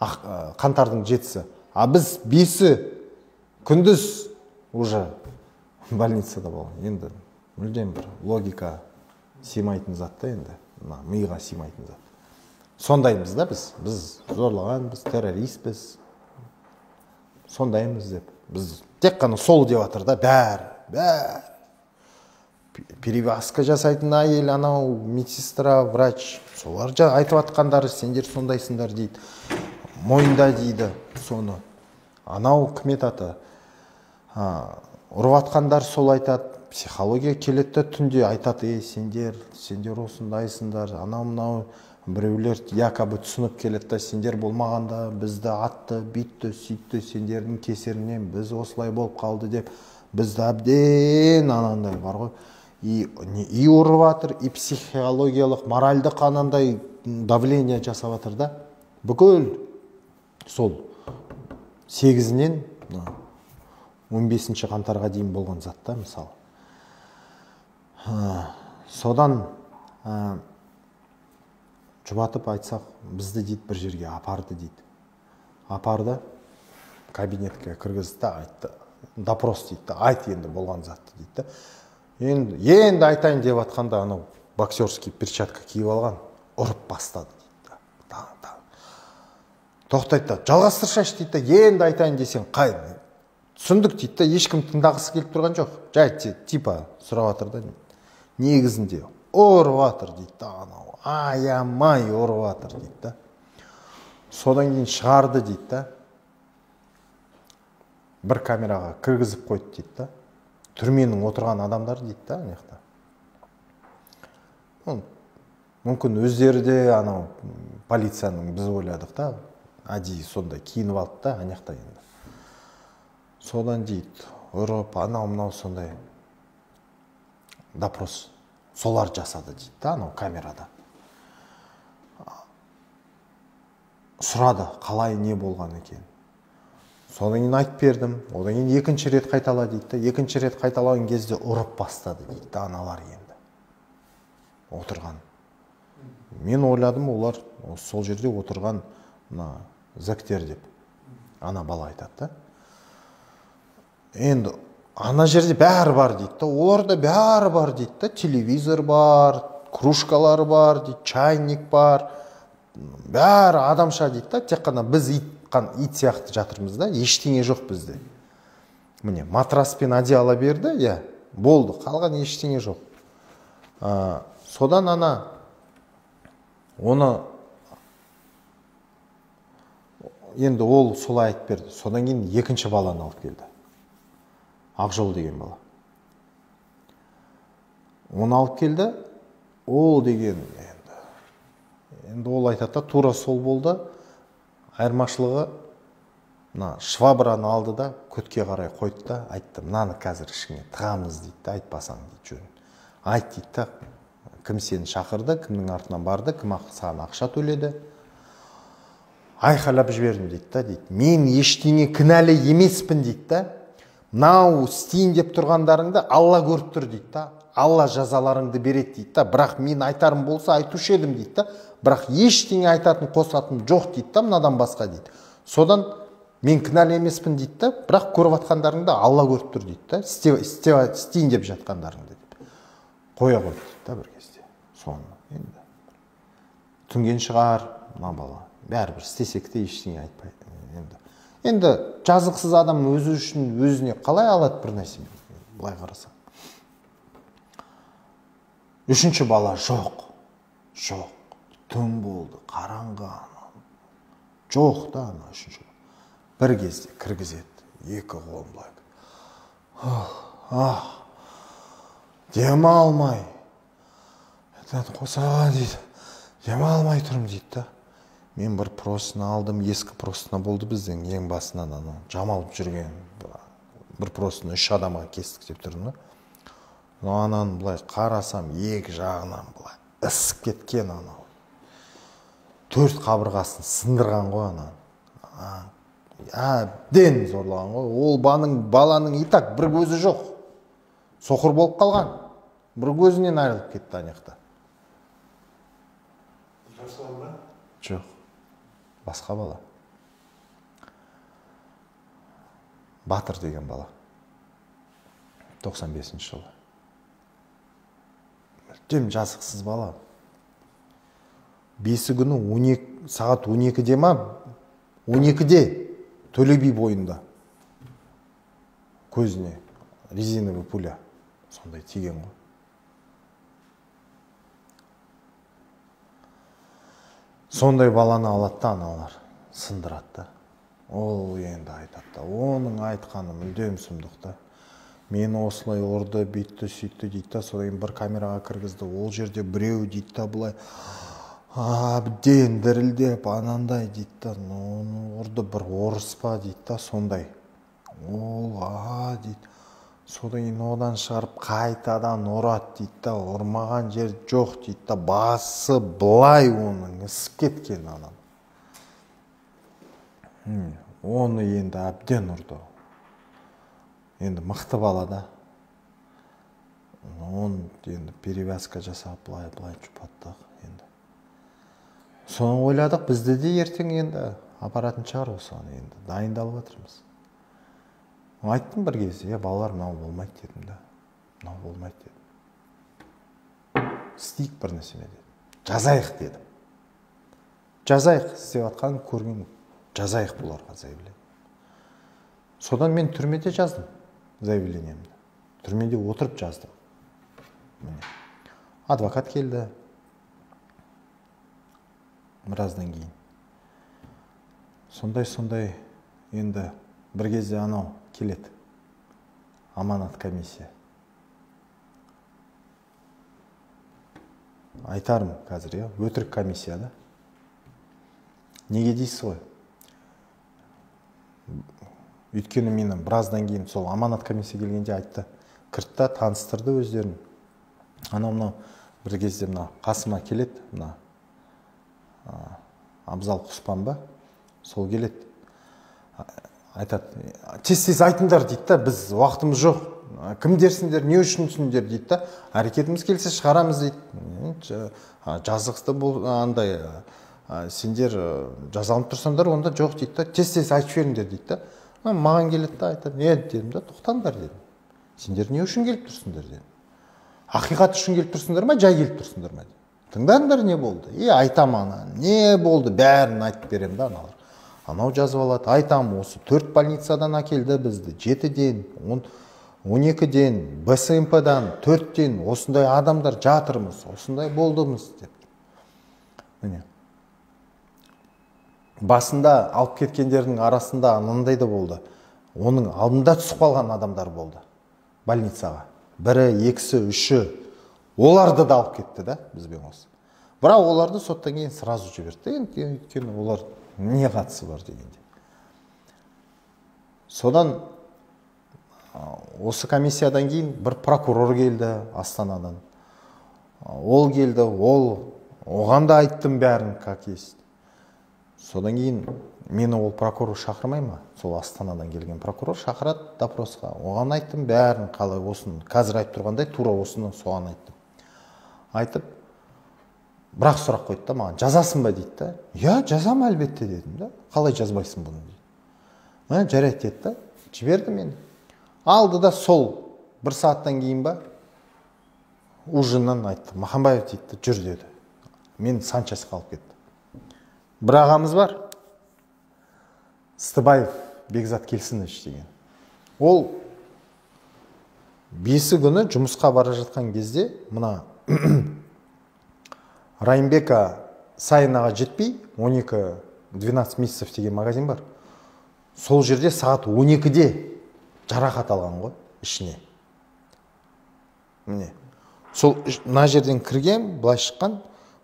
қаңтардың 7-сі. А біз 5-і күндіз уже больницада болған. Енді мүлдем бір логика сыймайтын зат та енді. Мына миға сыймайтын зат. Сондаймыз да біз. Біз зорлағанбыз, террористпіз. Сондаймыз деп. Біз тек қана сол деп жатыр да, бәрі, бәрі. Перевязка жасайтын әйел, анау медсестра, врач, солар айтып жатқандары, сендер сондайсыңдар дейді. Мойында дейді соны. Анау кім аты? Ұрып атқандар сол айтады. Психология келеді түнде айтады, ей, сендер осындайсыңдар, анау мынау біреулер якобы түсініп келеді да, сендер болмағанда бізді атты, бүйтті, сөйтті, сендердің кесірінен біз осылай болып қалды деп, бізді әбден анандай бар ғой. И ұрып жатыр, и психологиялық, моральдық анандай давление жасап жатыр да. Бүкіл сол 8-інен 15 қаңтарға дейін болған зат та, мысалы. Содан жұбатып айтсақ, бізді дейді бір жерге апарды дейді. Апарды, кабинетке кіргізді да айтты, допрос дейді, айт енді болған затты дейді. Енді айтайын деп атқанда анау боксерский перчатка киіп алған, ұрып бастады дейді. Тоқтайды да, жалғастыршаш дейді, енді айтайын десең, қай, түсіндік дейді да, ешкім тыңдағысы келіп тұрған жоқ. Жай типа сұрап жатыр да, негізінде ұрып жатыр дейді да, анау аямай ұрып жатыр дейді да. Содан кейін шығарды дейді да, бір камераға кіргізіп қойды дейді да. Түрменің отырған адамдар дейді да, ана жақта. Мүмкін өздері де анау полицияның, біз ойладық та, әдейі сондай киініп алды да, ана жақта енді. Содан дейді, ұрып, анау мынау сондай допрос солар жасады дейді да, анау камерада. Сұрады, қалай не болған екен. Содан кейін айтып бердім, одан кейін екінші рет қайтала дейді да, екінші рет қайталаған кезде ұрып бастады дейді да, аналар енді отырған. Мен ойладым, олар сол жерде отырған мына зэктер деп. Ана бала айтады да. Енді ана жерде бәрі бар дейді да, оларда бәрі бар дейді да, телевизор бар, кружкалар бар дейді, чайник бар, бәрі адамша дейді да, тек қана біз ит сияқты жатырмыз да, ештеңе жоқ бізде. Міне, матрас пен одеяло берді, иә, болды, қалған ештеңе жоқ. Содан ана оны енді ол солай айтып берді. Содан кейін екінші баланы алып келді. Ақжол деген бала. Оны алып келді. Ол деген енді ол айтады да, тура сол болды. Айырмашылығы мына швабраны алды да, көтке қарай қойды да, айтты, мынаны қазір ішіңе тығамыз дейді да, айтпасаң дейді жөнін. Айт дейді да, кім сені шақырды, кімнің артынан барды, кім саған ақша төледі. Айқайлап жібердім дейді да, дейді. Мен ештеңе кінәлі емеспін дейді да. Мынау істейін деп тұрғандарыңды Алла көріп тұр дейді да. Алла жазаларыңды береді дейді да. Бірақ мен айтарым болса айтушы едім дейді да. Бірақ ештеңе айтатын қосатыным жоқ дейді да, мынадан басқа дейді. Содан Мен кінәлі емеспін дейді да, бірақ көріп жатқандарыңды Алла көріп тұр дейді да, істейін деп жатқандарыңды деп. Қоя қойды дейді да бір кезде. Соны енді түнген шығар мына бала. Бәрібір істесек те ештеңе айтпайды. Енді жазықсыз адам өзі үшін өзіне қалай алады бір нәрсе, былай қарасаң. Үшінші бала жоқ. Жоқ. Түн болды, қараңғы. Жоқ та ана үшінші. Бір кезде кіргізеді, екі қолын былай. Ах, дем алмай. Қосаға дейді, дем алмай тұрмын дейді да. Мен бір простыны алдым, ескі простыны болды біздің ең басынан анау жамалып жүрген бір простыны 3 адамға кестік деп тұрмын да. Ананы былай қарасам, екі жағынан былай ысып кеткен анау. 4 қабырғасын сындырған ғой ананы. Әбден зорлаған ғой. Ол баланың и так бір көзі жоқ. Соқыр болып қалған. Бір көзінен айырылып кетті ана жақта. Жасұлан ба? Жоқ. Басқа бала. Батыр деген бала. 95-ші жылы. Мүлдем жазықсыз бала. 5 күні 12, сағат 12-де ма? 12-де Төле би бойында көзіне резиновый пуля сондай тиген ғой. Сондай баланы алады да аналар сындырады да. Ол енді айтады да, оның айтқаны мүлдем сұмдық та. Мені осылай ұрды, бүйтті, сөйтті дейді да, содан кейін бір камераға кіргізді. Ол жерде біреу дейді да былай әбден дірілдеп анандай дейді да, оны ұрды бір орыс па дейді да, сондай. Ол а дейді. Содан кейін одан шығарып қайтадан ұрады дейді да, ұрмаған жер жоқ дейді да, басы былай оның ісіп кеткен анам. Оны енді әбден ұрды. Енді мықты бала да. Оны енді перевязка жасап былай-былай жұпаттық енді. Соны ойладық, бізді де ертең енді апаратын шығар осыған енді дайындалып жатырмыз. Айттым бір кезде, балалар мынау болмайды дедім да. Мынау болмайды дедім. Істейік бір нәрсені дедім. Жазайық дедім. Жазайық, істеп жатқанын көрген, жазайық бұларға заявление. Содан мен түрмеде жаздым заявлениемді. Түрмеде отырып жаздым. Міне. Адвокат келді. Біраздан кейін. Сондай-сондай енді бір кезде анау келеді. Аманат комиссия. Айтарым қазір, иә, өтірік комиссия да. Неге дейсіз ғой? Өйткені мені біраздан кейін сол аманат комиссия келгенде айтты. Кірді да таныстырды өздерін. Анау мынау бір кезде мына қасыма келеді, мына Абзал Құспан ба? Сол келеді. Айтады, тез-тез айтыңдар дейді да, біз уақытымыз жоқ. Кімдерсіңдер, не үшінсіңдер дейді да, әрекетіміз келсе шығарамыз дейді. Жазықсызды бол, андай, сендер жазаланып тұрсаңдар, онда жоқ дейді да, тез-тез айтып жіберіңдер дейді да. Маған келеді да айтады, не дедім да, тоқтаңдар дедім. Сендер не үшін келіп тұрсыңдар дедім. Ақиқат үшін келіп тұрсыңдар ма, жай келіп тұрсыңдар ма дедім. Тыңдаңдар не болды? И айтам ана, не болды, бәрін айтып беремін да аналар. Анау жазып алады, айтам, осы 4 больницадан әкелді бізді, 7-ден, 12-ден, БСМП-дан, 4-тен, осындай адамдар жатырмыз, осындай болдымыз деп. Міне. Басында алып кеткендердің арасында мынандай да болды. Оның алдында түсіп қалған адамдар болды больницаға. Бірі, екісі, үші. Оларды да алып кетті да бізбен осы. Бірақ оларды соттан кейін сразу жіберді. Енді өйткені олар не қатысы бар дегенде. Содан осы комиссиядан кейін бір прокурор келді Астанадан. Ол келді, ол оған да айттым бәрін как есть. Содан кейін мені ол прокурор шақырмай ма? Сол Астанадан келген прокурор шақырады допросқа. Оған айттым бәрін қалай осыны қазір айтып тұрғандай тура осыны соған айттым. Айтып, бірақ сұрақ қойды да маған, жазасың ба дейді да. Иә, жазам әлбетте дедім да. Қалай жазбайсың бұны дейді. Жарайды деді да, жіберді мені. Алды да сол бір сағаттан кейін ба, ужиннан айтты, Махамбаев дейді, жүр деді. Мен санчастьқа алып кетті. Бір ағамыз бар, Стыбаев Бекзат Келсінович деген. Ол 5 күні жұмысқа бара жатқан кезде, мына Райымбека Сайынаға жетпей, 12-12 месяцев деген магазин бар. Сол жерде сағат 12-де жарақат алған ғой ішіне. Міне. Сол мына жерден кірген, былай шыққан,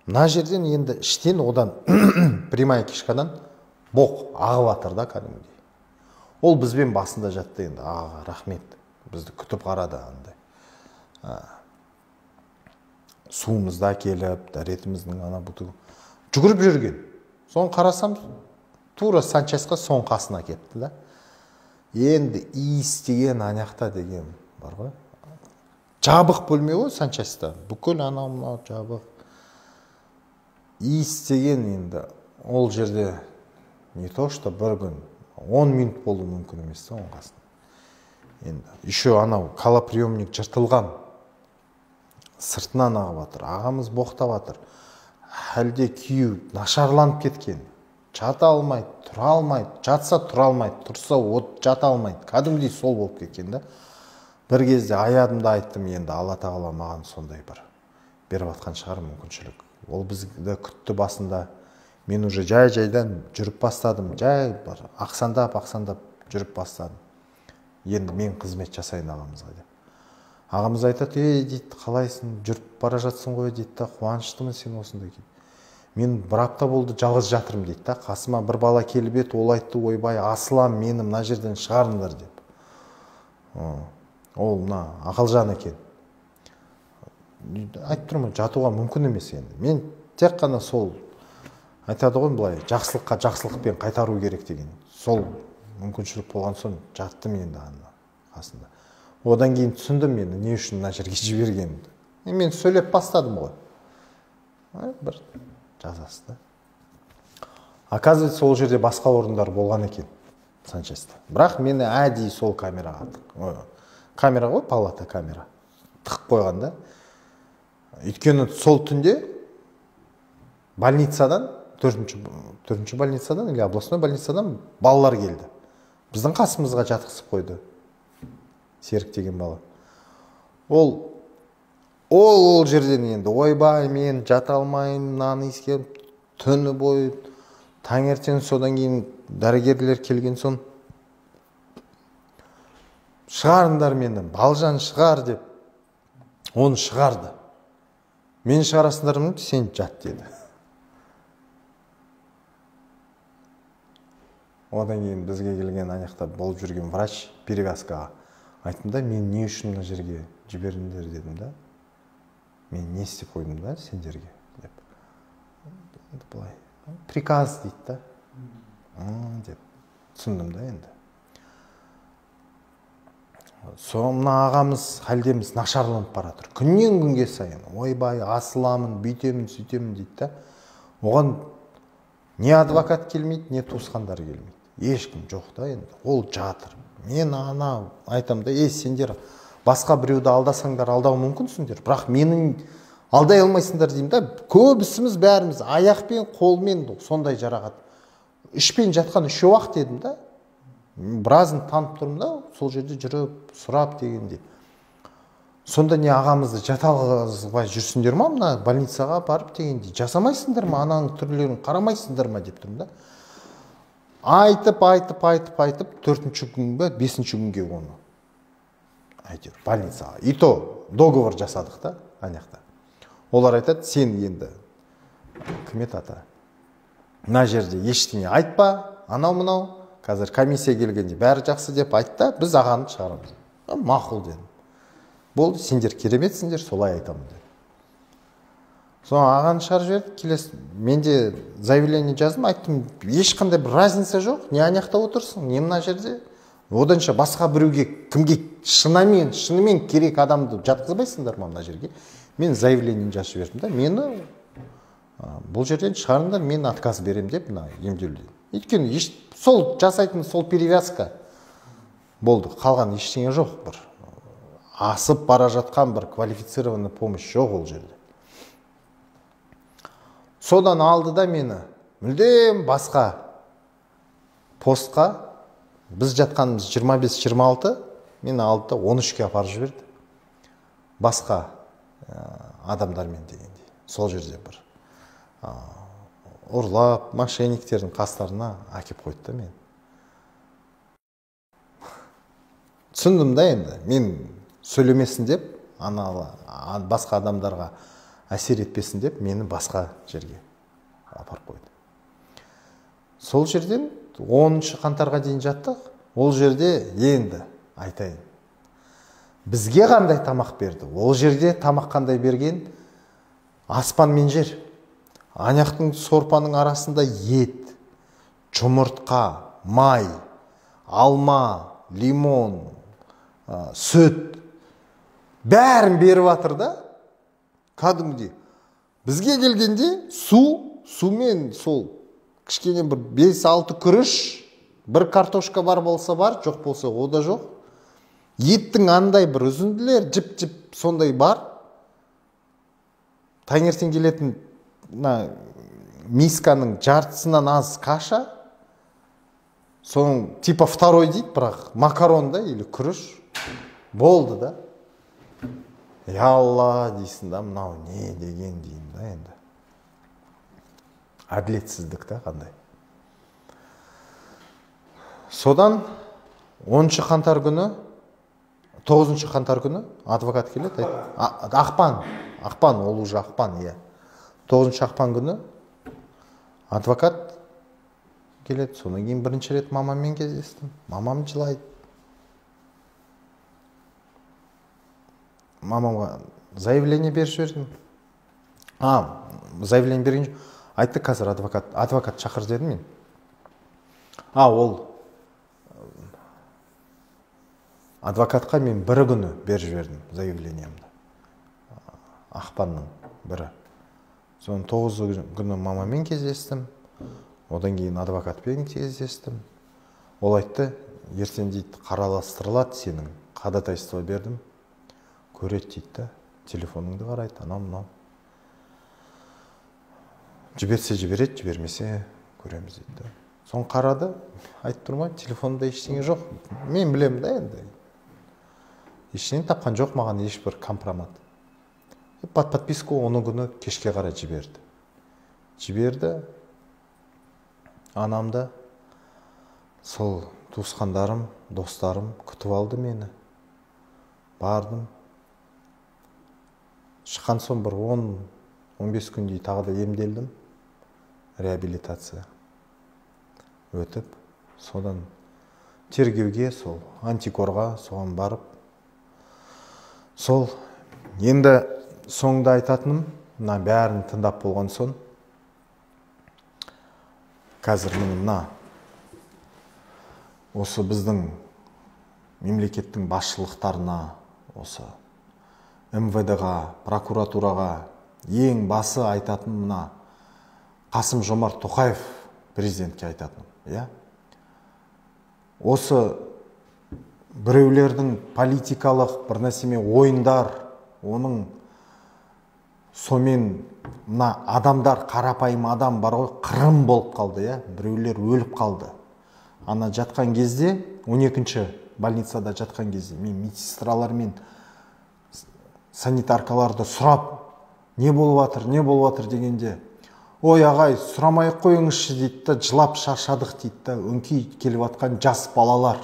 мына жерден енді іштен одан прямая кишкадан боқ ағып жатыр да кәдімгідей. Ол бізбен басында жатты енді, аға, рахмет, бізді күтіп қарады андай. Суымызды әкеліп, дәретіміздің ана бұты жүгіріп жүрген. Соны қарасам, тура санчастьқа соның қасына кетті да. Енді иіс деген анақта деген бар ғой. Жабық бөлме ғой санчастьта. Бүкіл анау мынау жабық. Иіс деген енді ол жерде не то что бір күн, 10 минут болу мүмкін емес та оның қасында. Енді еще анау калоприемник жыртылған. Сыртынан ағып жатыр, ағамыз боқтап жатыр. Әлде күйі нашарланып кеткен. Жата алмайды, тұра алмайды, жатса тұра алмайды, тұрса от жата алмайды. Кәдімгідей сол болып кеткен да. Бір кезде аядым да айттым, енді Алла тағала маған сондай бір беріп атқан шығар мүмкіншілік. Ол бізді күтті басында. Мен уже жай-жайдан жүріп бастадым, жай бір ақсандап-ақсандап жүріп бастадым. Енді мен қызмет жасайын ағамызға деп. Ағамыз айтады, ей дейді, қалайсың, жүріп бара жатсың ғой дейді да, қуаныштымын сен осындай дейді. Мен бір апта болды жалғыз жатырмын дейді да, қасыма бір бала келіп еді, ол айтты, ойбай, асылам, мені мына жерден шығарыңдар деп. Ол мына Ақылжан екен. Айтып тұрмын, жатуға мүмкін емес енді. Мен тек қана сол айтады ғой былай, жақсылыққа жақсылықпен қайтару керек деген. Сол мүмкіншілік болған соң жаттым енді ана қасында. Одан кейін түсіндім енді не үшін мына жерге жібергенімді. Мен сөйлеп бастадым ғой. Бір жазасы да. Оказывается, ол жерде басқа орындар болған екен санчастьта. Бірақ мені әдейі сол камераға камера ғой, палата камера. Тығып қойған да. Өйткені сол түнде больницадан, төртінші больницадан или областной больницадан балалар келді. Біздің қасымызға жатқызып қойды. Серік деген бала. Ол жерден енді ойбай, мен жата алмаймын, мынаны иіскеп, түні бойы таңертең, содан кейін дәрігерлер келген соң шығарыңдар мені, Балжан шығар деп, оны шығарды. Мені шығарасыңдар ма? Сен жат деді. Одан кейін бізге келген аяқта болып жүрген врач перевязкаға айттым да, мен не үшін мына жерге жібердіңдер дедім да. Мен не істеп қойдым да сендерге деп. Енді былай приказ дейді да. Деп түсіндім да енді. Сол мына ағамыз халдеміз нашарланып бара жатыр. Күннен күнге сайын ойбай, асыламын, бүйтемін, сөйтемін дейді да. Оған не адвокат келмейді, не туысқандар келмейді. Ешкім жоқ та енді. Ол жатыр. Мен ана айтам да, ей сендер басқа біреуді алдасаңдар алдау мүмкінсіңдер, бірақ менің алдай алмайсыңдар деймін да. Көбісіміз бәріміз аяқпен, қолмен сондай жарақат. Ішпен жатқан үшеу ақ дедім да. Біразын танып тұрмын да, сол жерде жүріп, сұрап дегендей. Сонда не ағамызды жаталғызбай жүрсіңдер ма, мына больницаға барып дегендей, жасамайсыңдар ма, ананың түрлерін қарамайсыңдар ма деп тұрмын да. Айтып, айтып, айтып, айтып, 4-ші күн бе, 5-ші күнге оны әйтеуір больницаға. И то договор жасадық та ана жақта. Олар айтады, сен енді кім еді ата? Мына жерде ештеңе айтпа, анау мынау, қазір комиссия келгенде бәрі жақсы деп айтты да, біз ағаны шығарамыз. Мақұл дедім. Болды, сендер кереметсіңдер, солай айтамын дедім. Соны ағаны шығарып жіберді, келесі мен де заявление жаздым, айттым, ешқандай бір разница жоқ, не ана жақта отырсың, не мына жерде. Оданша басқа біреуге, кімге шынымен керек адамды жатқызбайсыңдар ма мына жерге? Мен заявление жазып жібердім да, мені бұл жерден шығарыңдар, мен отказ беремін деп мына емделуден. Өйткені сол жасайтын сол перевязка болды, қалған ештеңе жоқ, бір асып бара жатқан бір квалифицированный помощь жоқ ол жерде. Содан алды да мені мүлдем басқа постқа, біз жатқанымыз 25-26, мені алды да 13-ке апарып жіберді. Басқа адамдармен дегендей. Сол жерде бір ұрлап, мошенниктердің қастарына әкеп қойды да мені. Түсіндім да енді, мен сөйлемесін деп, басқа адамдарға әсер етпесін деп, мені басқа жерге апарып қойды. Сол жерден 10 қаңтарға дейін жаттық. Ол жерде енді айтайын, бізге қандай тамақ берді, ол жерде тамақ қандай берген, аспан мен жер. Аяқтың сорпаның арасында ет, жұмыртқа, май, алма, лимон, сүт, бәрін беріп жатыр да, кәдімгідей. Бізге келгенде су, сумен сол кішкене бір 5-6 күріш, бір картошка бар болса бар, жоқ болса о да жоқ. Еттің андай бір үзінділер, жіп-жіп сондай бар. Таңертең келетін мисканың жартысынан аз каша, соның типа второй дейді, бірақ макарон да или күріш болды да. Я Алла дейсің да, мынау не деген деймін да енді. Әділетсіздік та қандай. Содан 10 қаңтар күні, 9 қаңтар күні адвокат келеді. Ақпан, ақпан, ол уже ақпан, иә. 9 ақпан күні адвокат келеді. Содан кейін бірінші рет мамаммен кездестім. Мамам жылайды. Мамамға заявление беріп жібердім. Заявление берген жоқ. Айтты, қазір адвокат шақыр дедім мен. Ол адвокатқа мен бір күні беріп жібердім заявлениемді. Ақпанның бірі. Соның 9 күні мамамен кездестім. Одан кейін адвокатпен кездестім. Ол айтты, ертең дейді қараластырылады сенің, ходатайство бердім. Көреді дейді да, телефоныңды қарайды, анау мынау. Жіберсе жібереді, жібермесе көреміз дейді да. Соны қарады, айтып тұрмын, телефонда ештеңе жоқ. Мен білемін да енді. Ештеңе тапқан жоқ маған ешбір компромат. Под подписку оны күні кешке қарай жіберді. Жіберді. Анам да, сол туысқандарым, достарым күтіп алды мені. Бардым. Шыққан соң бір 10-15 күндей тағы да емделдім. Реабилитация өтіп, содан тергеуге, сол антикорға, соған барып, сол енді соңында айтатыным, мына бәрін тыңдап болған соң, қазір міне мына осы біздің мемлекеттің басшылықтарына, осы МВД-ға, прокуратураға ең басы айтатын мына Қасым-Жомарт Тоқаев президентке айтатыным, иә? Осы біреулердің политикалық бір нәрсемен ойындар, оның сомен мына адамдар, қарапайым адам бар ғой, қырым болып қалды, иә? Біреулер өліп қалды. Ана жатқан кезде, 12-ші больницада жатқан кезде, мен медсестралар мен санитаркаларды сұрап, не болып жатыр, не болып жатыр дегенде, ой ағай, сұрамай қойыңызшы дейді да, жылап шаршадық дейді да, өңкей келіп жатқан жас балалар,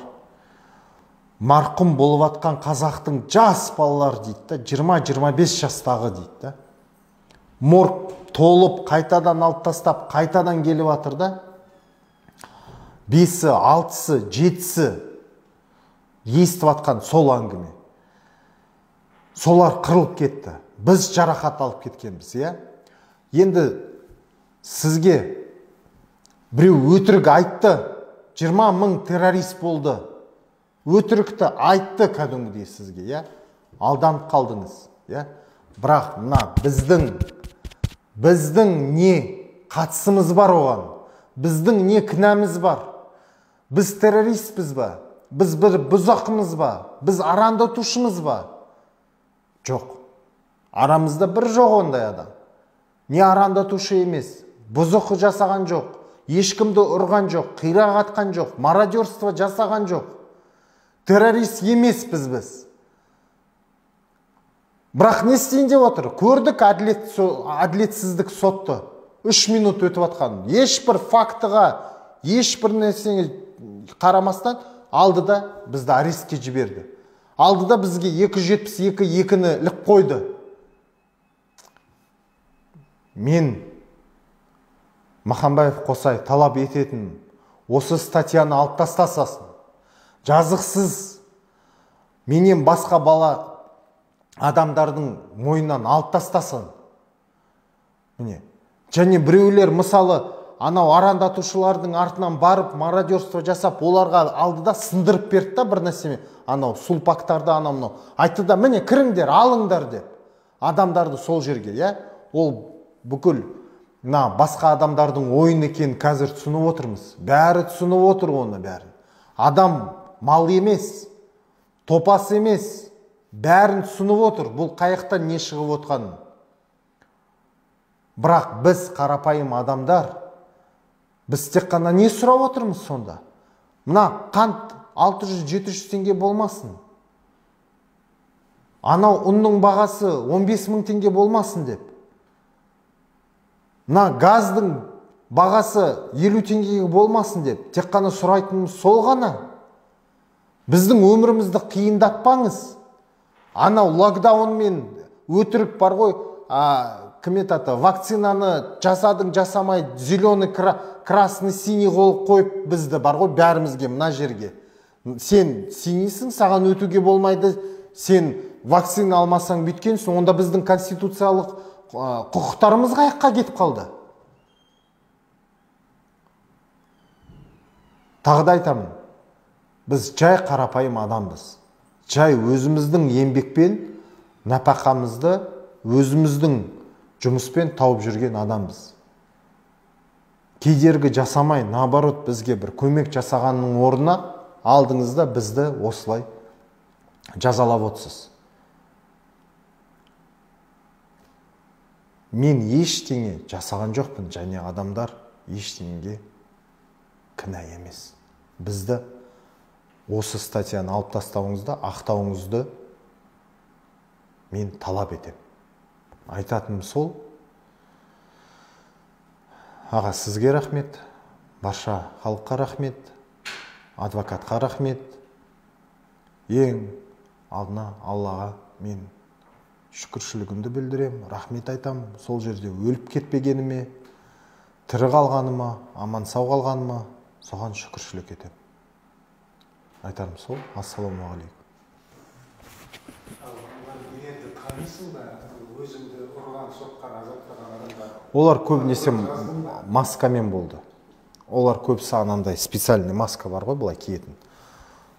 марқұм болып жатқан қазақтың жас балалар дейді да, 20-25 жастағы дейді да. Морг толып, қайтадан алып тастап, қайтадан келіп жатыр да. 5-і, 6-сы, 7-сі естіп жатқан сол әңгіме. Солар қырылып кетті. Біз жарақат алып кеткенбіз, иә? Енді сізге біреу өтірік айтты, 20 мың террорист болды. Өтірікті айтты кәдімгідей сізге, иә? Алданып қалдыңыз, иә? Бірақ мына біздің не қатысымыз бар оған? Біздің не кінәміз бар? Біз террористпіз ба? Біз бір бұзақымыз ба? Біз арандатушымыз ба? Жоқ. Арамызда бір жоқ ондай адам. Не арандатушы емес, бұзықы жасаған жоқ, ешкімді ұрған жоқ, қирақ атқан жоқ, мародерство жасаған жоқ. Террорист емеспіз біз. Бірақ не істейін деп отыр? Көрдік әділетсіздік сотты. 3 минут өтіп атқан. Ешбір фактыға, ешбір нәрсеге қарамастан алды да бізді арестке жіберді. Алды да бізге 272-2-ні іліп қойды. Мен Махамбаев Қосай талап ететін осы статьяны алып тастасасын. Жазықсыз менен басқа бала адамдардың мойнынан алып тастасын. Міне. Және біреулер мысалы анау арандатушылардың артынан барып мародерство жасап оларға алды да сындырып берді да бір нәрсемен, анау сулпактарды анау мынау айтты да міне кіріңдер алыңдар деп адамдарды сол жерге, иә? Ол бүкіл мына басқа адамдардың ойын екенін қазір түсініп отырмыз. Бәрі түсініп отыр оны бәрін. Адам мал емес, топас емес, бәрін түсініп отыр. Бұл қаяқтан не шығып отқанын. Бірақ біз қарапайым адамдар, біз тек қана не сұрап отырмыз сонда? Мына қант 600-700 теңге болмасын. Анау ұнның бағасы 15 мың теңге болмасын деп. Мына газдың бағасы 50 теңгеге болмасын деп. Тек қана сұрайтынымыз сол ғана. Біздің өмірімізді қиындатпаңыз. Анау локдаунмен өтірік бар ғой, кім аты, вакцинаны жасадың жасамай, зеленый, красный, синий қол қойып бізді бар ғой бәрімізге мына жерге. Сен синийсің, саған өтуге болмайды, сен вакцина алмасаң бүйткенсің, онда біздің конституциялық құқықтарымыз қаяққа кетіп қалды? Тағы да айтамын, біз жай қарапайым адамбыз. Жай өзіміздің еңбекпен, нәпақамызды өзіміздің жұмыспен тауып жүрген адамбыз. Кедергі жасамай, наоборот, бізге бір көмек жасағанның орнына алдыңызда бізді осылай жазалап отырсыз. Мен ештеңе жасаған жоқпын, және адамдар ештеңеге кінә емес. Бізді осы статьяны алып тастауыңызды, ақтауыңызды мен талап етемін. Айтатыным сол. Аға, сізге рахмет, барша халыққа рахмет, адвокатқа рахмет. Ең алдына Аллаға мен шүкіршілігімді білдірем, рахмет айтам. Сол жерде өліп кетпегеніме, тірі қалғаныма, аман сау қалғаныма, соған шүкіршілік етем. Айтарым сол. Ассалаумағалейкум. Енді танисың ба өзіңді ұрған, соққан, азаптаған адамдар? Олар көбінесе маскамен болды. Олар көбісі анандай специальный маска бар ғой, былай киетін.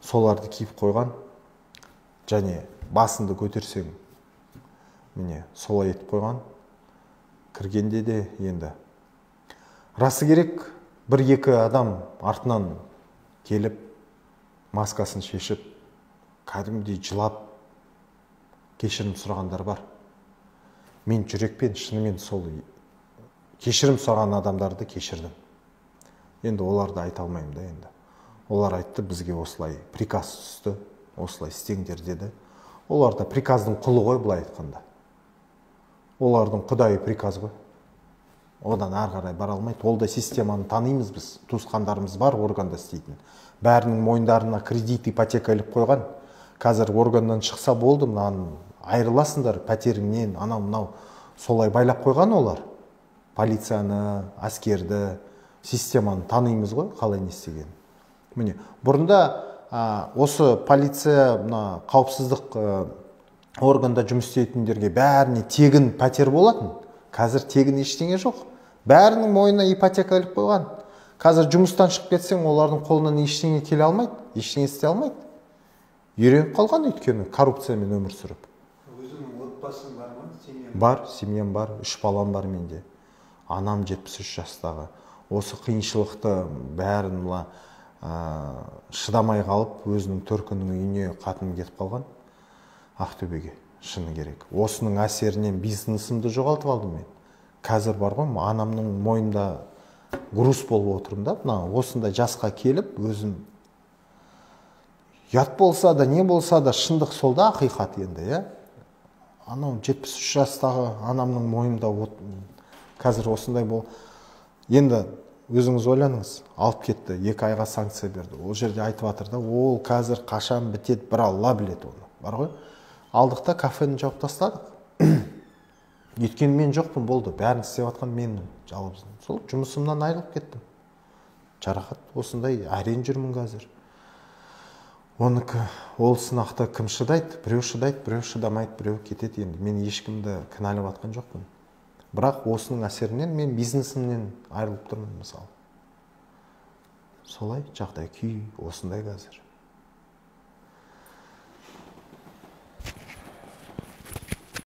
Соларды киіп қойған. Және басыңды көтерсең, міне солай етіп қойған. Кіргенде де енді расы керек, бір-екі адам артынан келіп маскасын шешіп, кәдімгідей жылап кешірім сұрағандар бар. Мен жүрекпен шынымен сол кешірім сұраған адамдарды кешірдім. Енді оларды айта алмаймын да енді. Олар айтты, бізге осылай приказ түсті, осылай істеңдер деді. Олар да приказдың құлы ғой, былай айтқанда. Олардың құдайы приказ ғой. Одан ары қарай бара алмайды. Ол да системаны танимыз біз. Туысқандарымыз бар органда істейтін. Бәрінің мойындарына кредит, ипотека іліп қойған. Қазір органнан шықса болды, мынаны айырыласыңдар пәтеріңнен, анау мынау солай байлап қойған олар. Полицияны, әскерді, системаны танимыз ғой, қалай не істегенін. Міне, бұрында осы полиция, мына қауіпсіздік органда жұмыс істейтіндерге бәріне тегін пәтер болатын. Қазір тегін ештеңе жоқ. Бәрінің мойнына ипотека іліп қойған. Қазір жұмыстан шығып кетсең, олардың қолынан ештеңе келе алмайды, ештеңе істей алмайды. Үйреніп қалған, өйткені коррупциямен өмір сүріп. Өзіңнің отбасың бар ма? Семьяң бар? Семьям бар, 3 балам бар менде. Анам 73 жастағы. Осы қиыншылықты бәрін мына шыдамай қалып, өзінің төркінінің үйіне қатыным кетіп қалған Ақтөбеге, шыны керек. Осының әсерінен бизнесімді жоғалтып алдым мен. Қазір бар ғой, анамның мойнында груз болып отырмын да, мына осындай жасқа келіп, өзім ұят болса да, не болса да, шындық сол да, ақиқат енді, иә. Анау 73 жастағы анамның мойнында қазір осындай бол. Енді өзіңіз ойланыңыз, алып кетті, 2 айға санкция берді. Ол жерде айтып жатыр да, ол қазір қашан бітеді, бір Алла біледі оны. Бар ғой. Алдық та кафені жауып тастадық. Өйткені мен жоқпын, болды, бәрін істеп жатқан менмін жалғыз. Сол жұмысымнан айырылып кеттім. Жарақат осындай, әрең жүрмін қазір. Оныкі, ол сынақты кім шыдайды? Біреу шыдайды, біреу шыдамайды, біреу кетеді енді. Мен ешкімді кінәлап жатқан жоқпын. Бірақ осының әсерінен мен бизнесімнен айырылып тұрмын мысалы. Солай жағдай күй осындай қазір.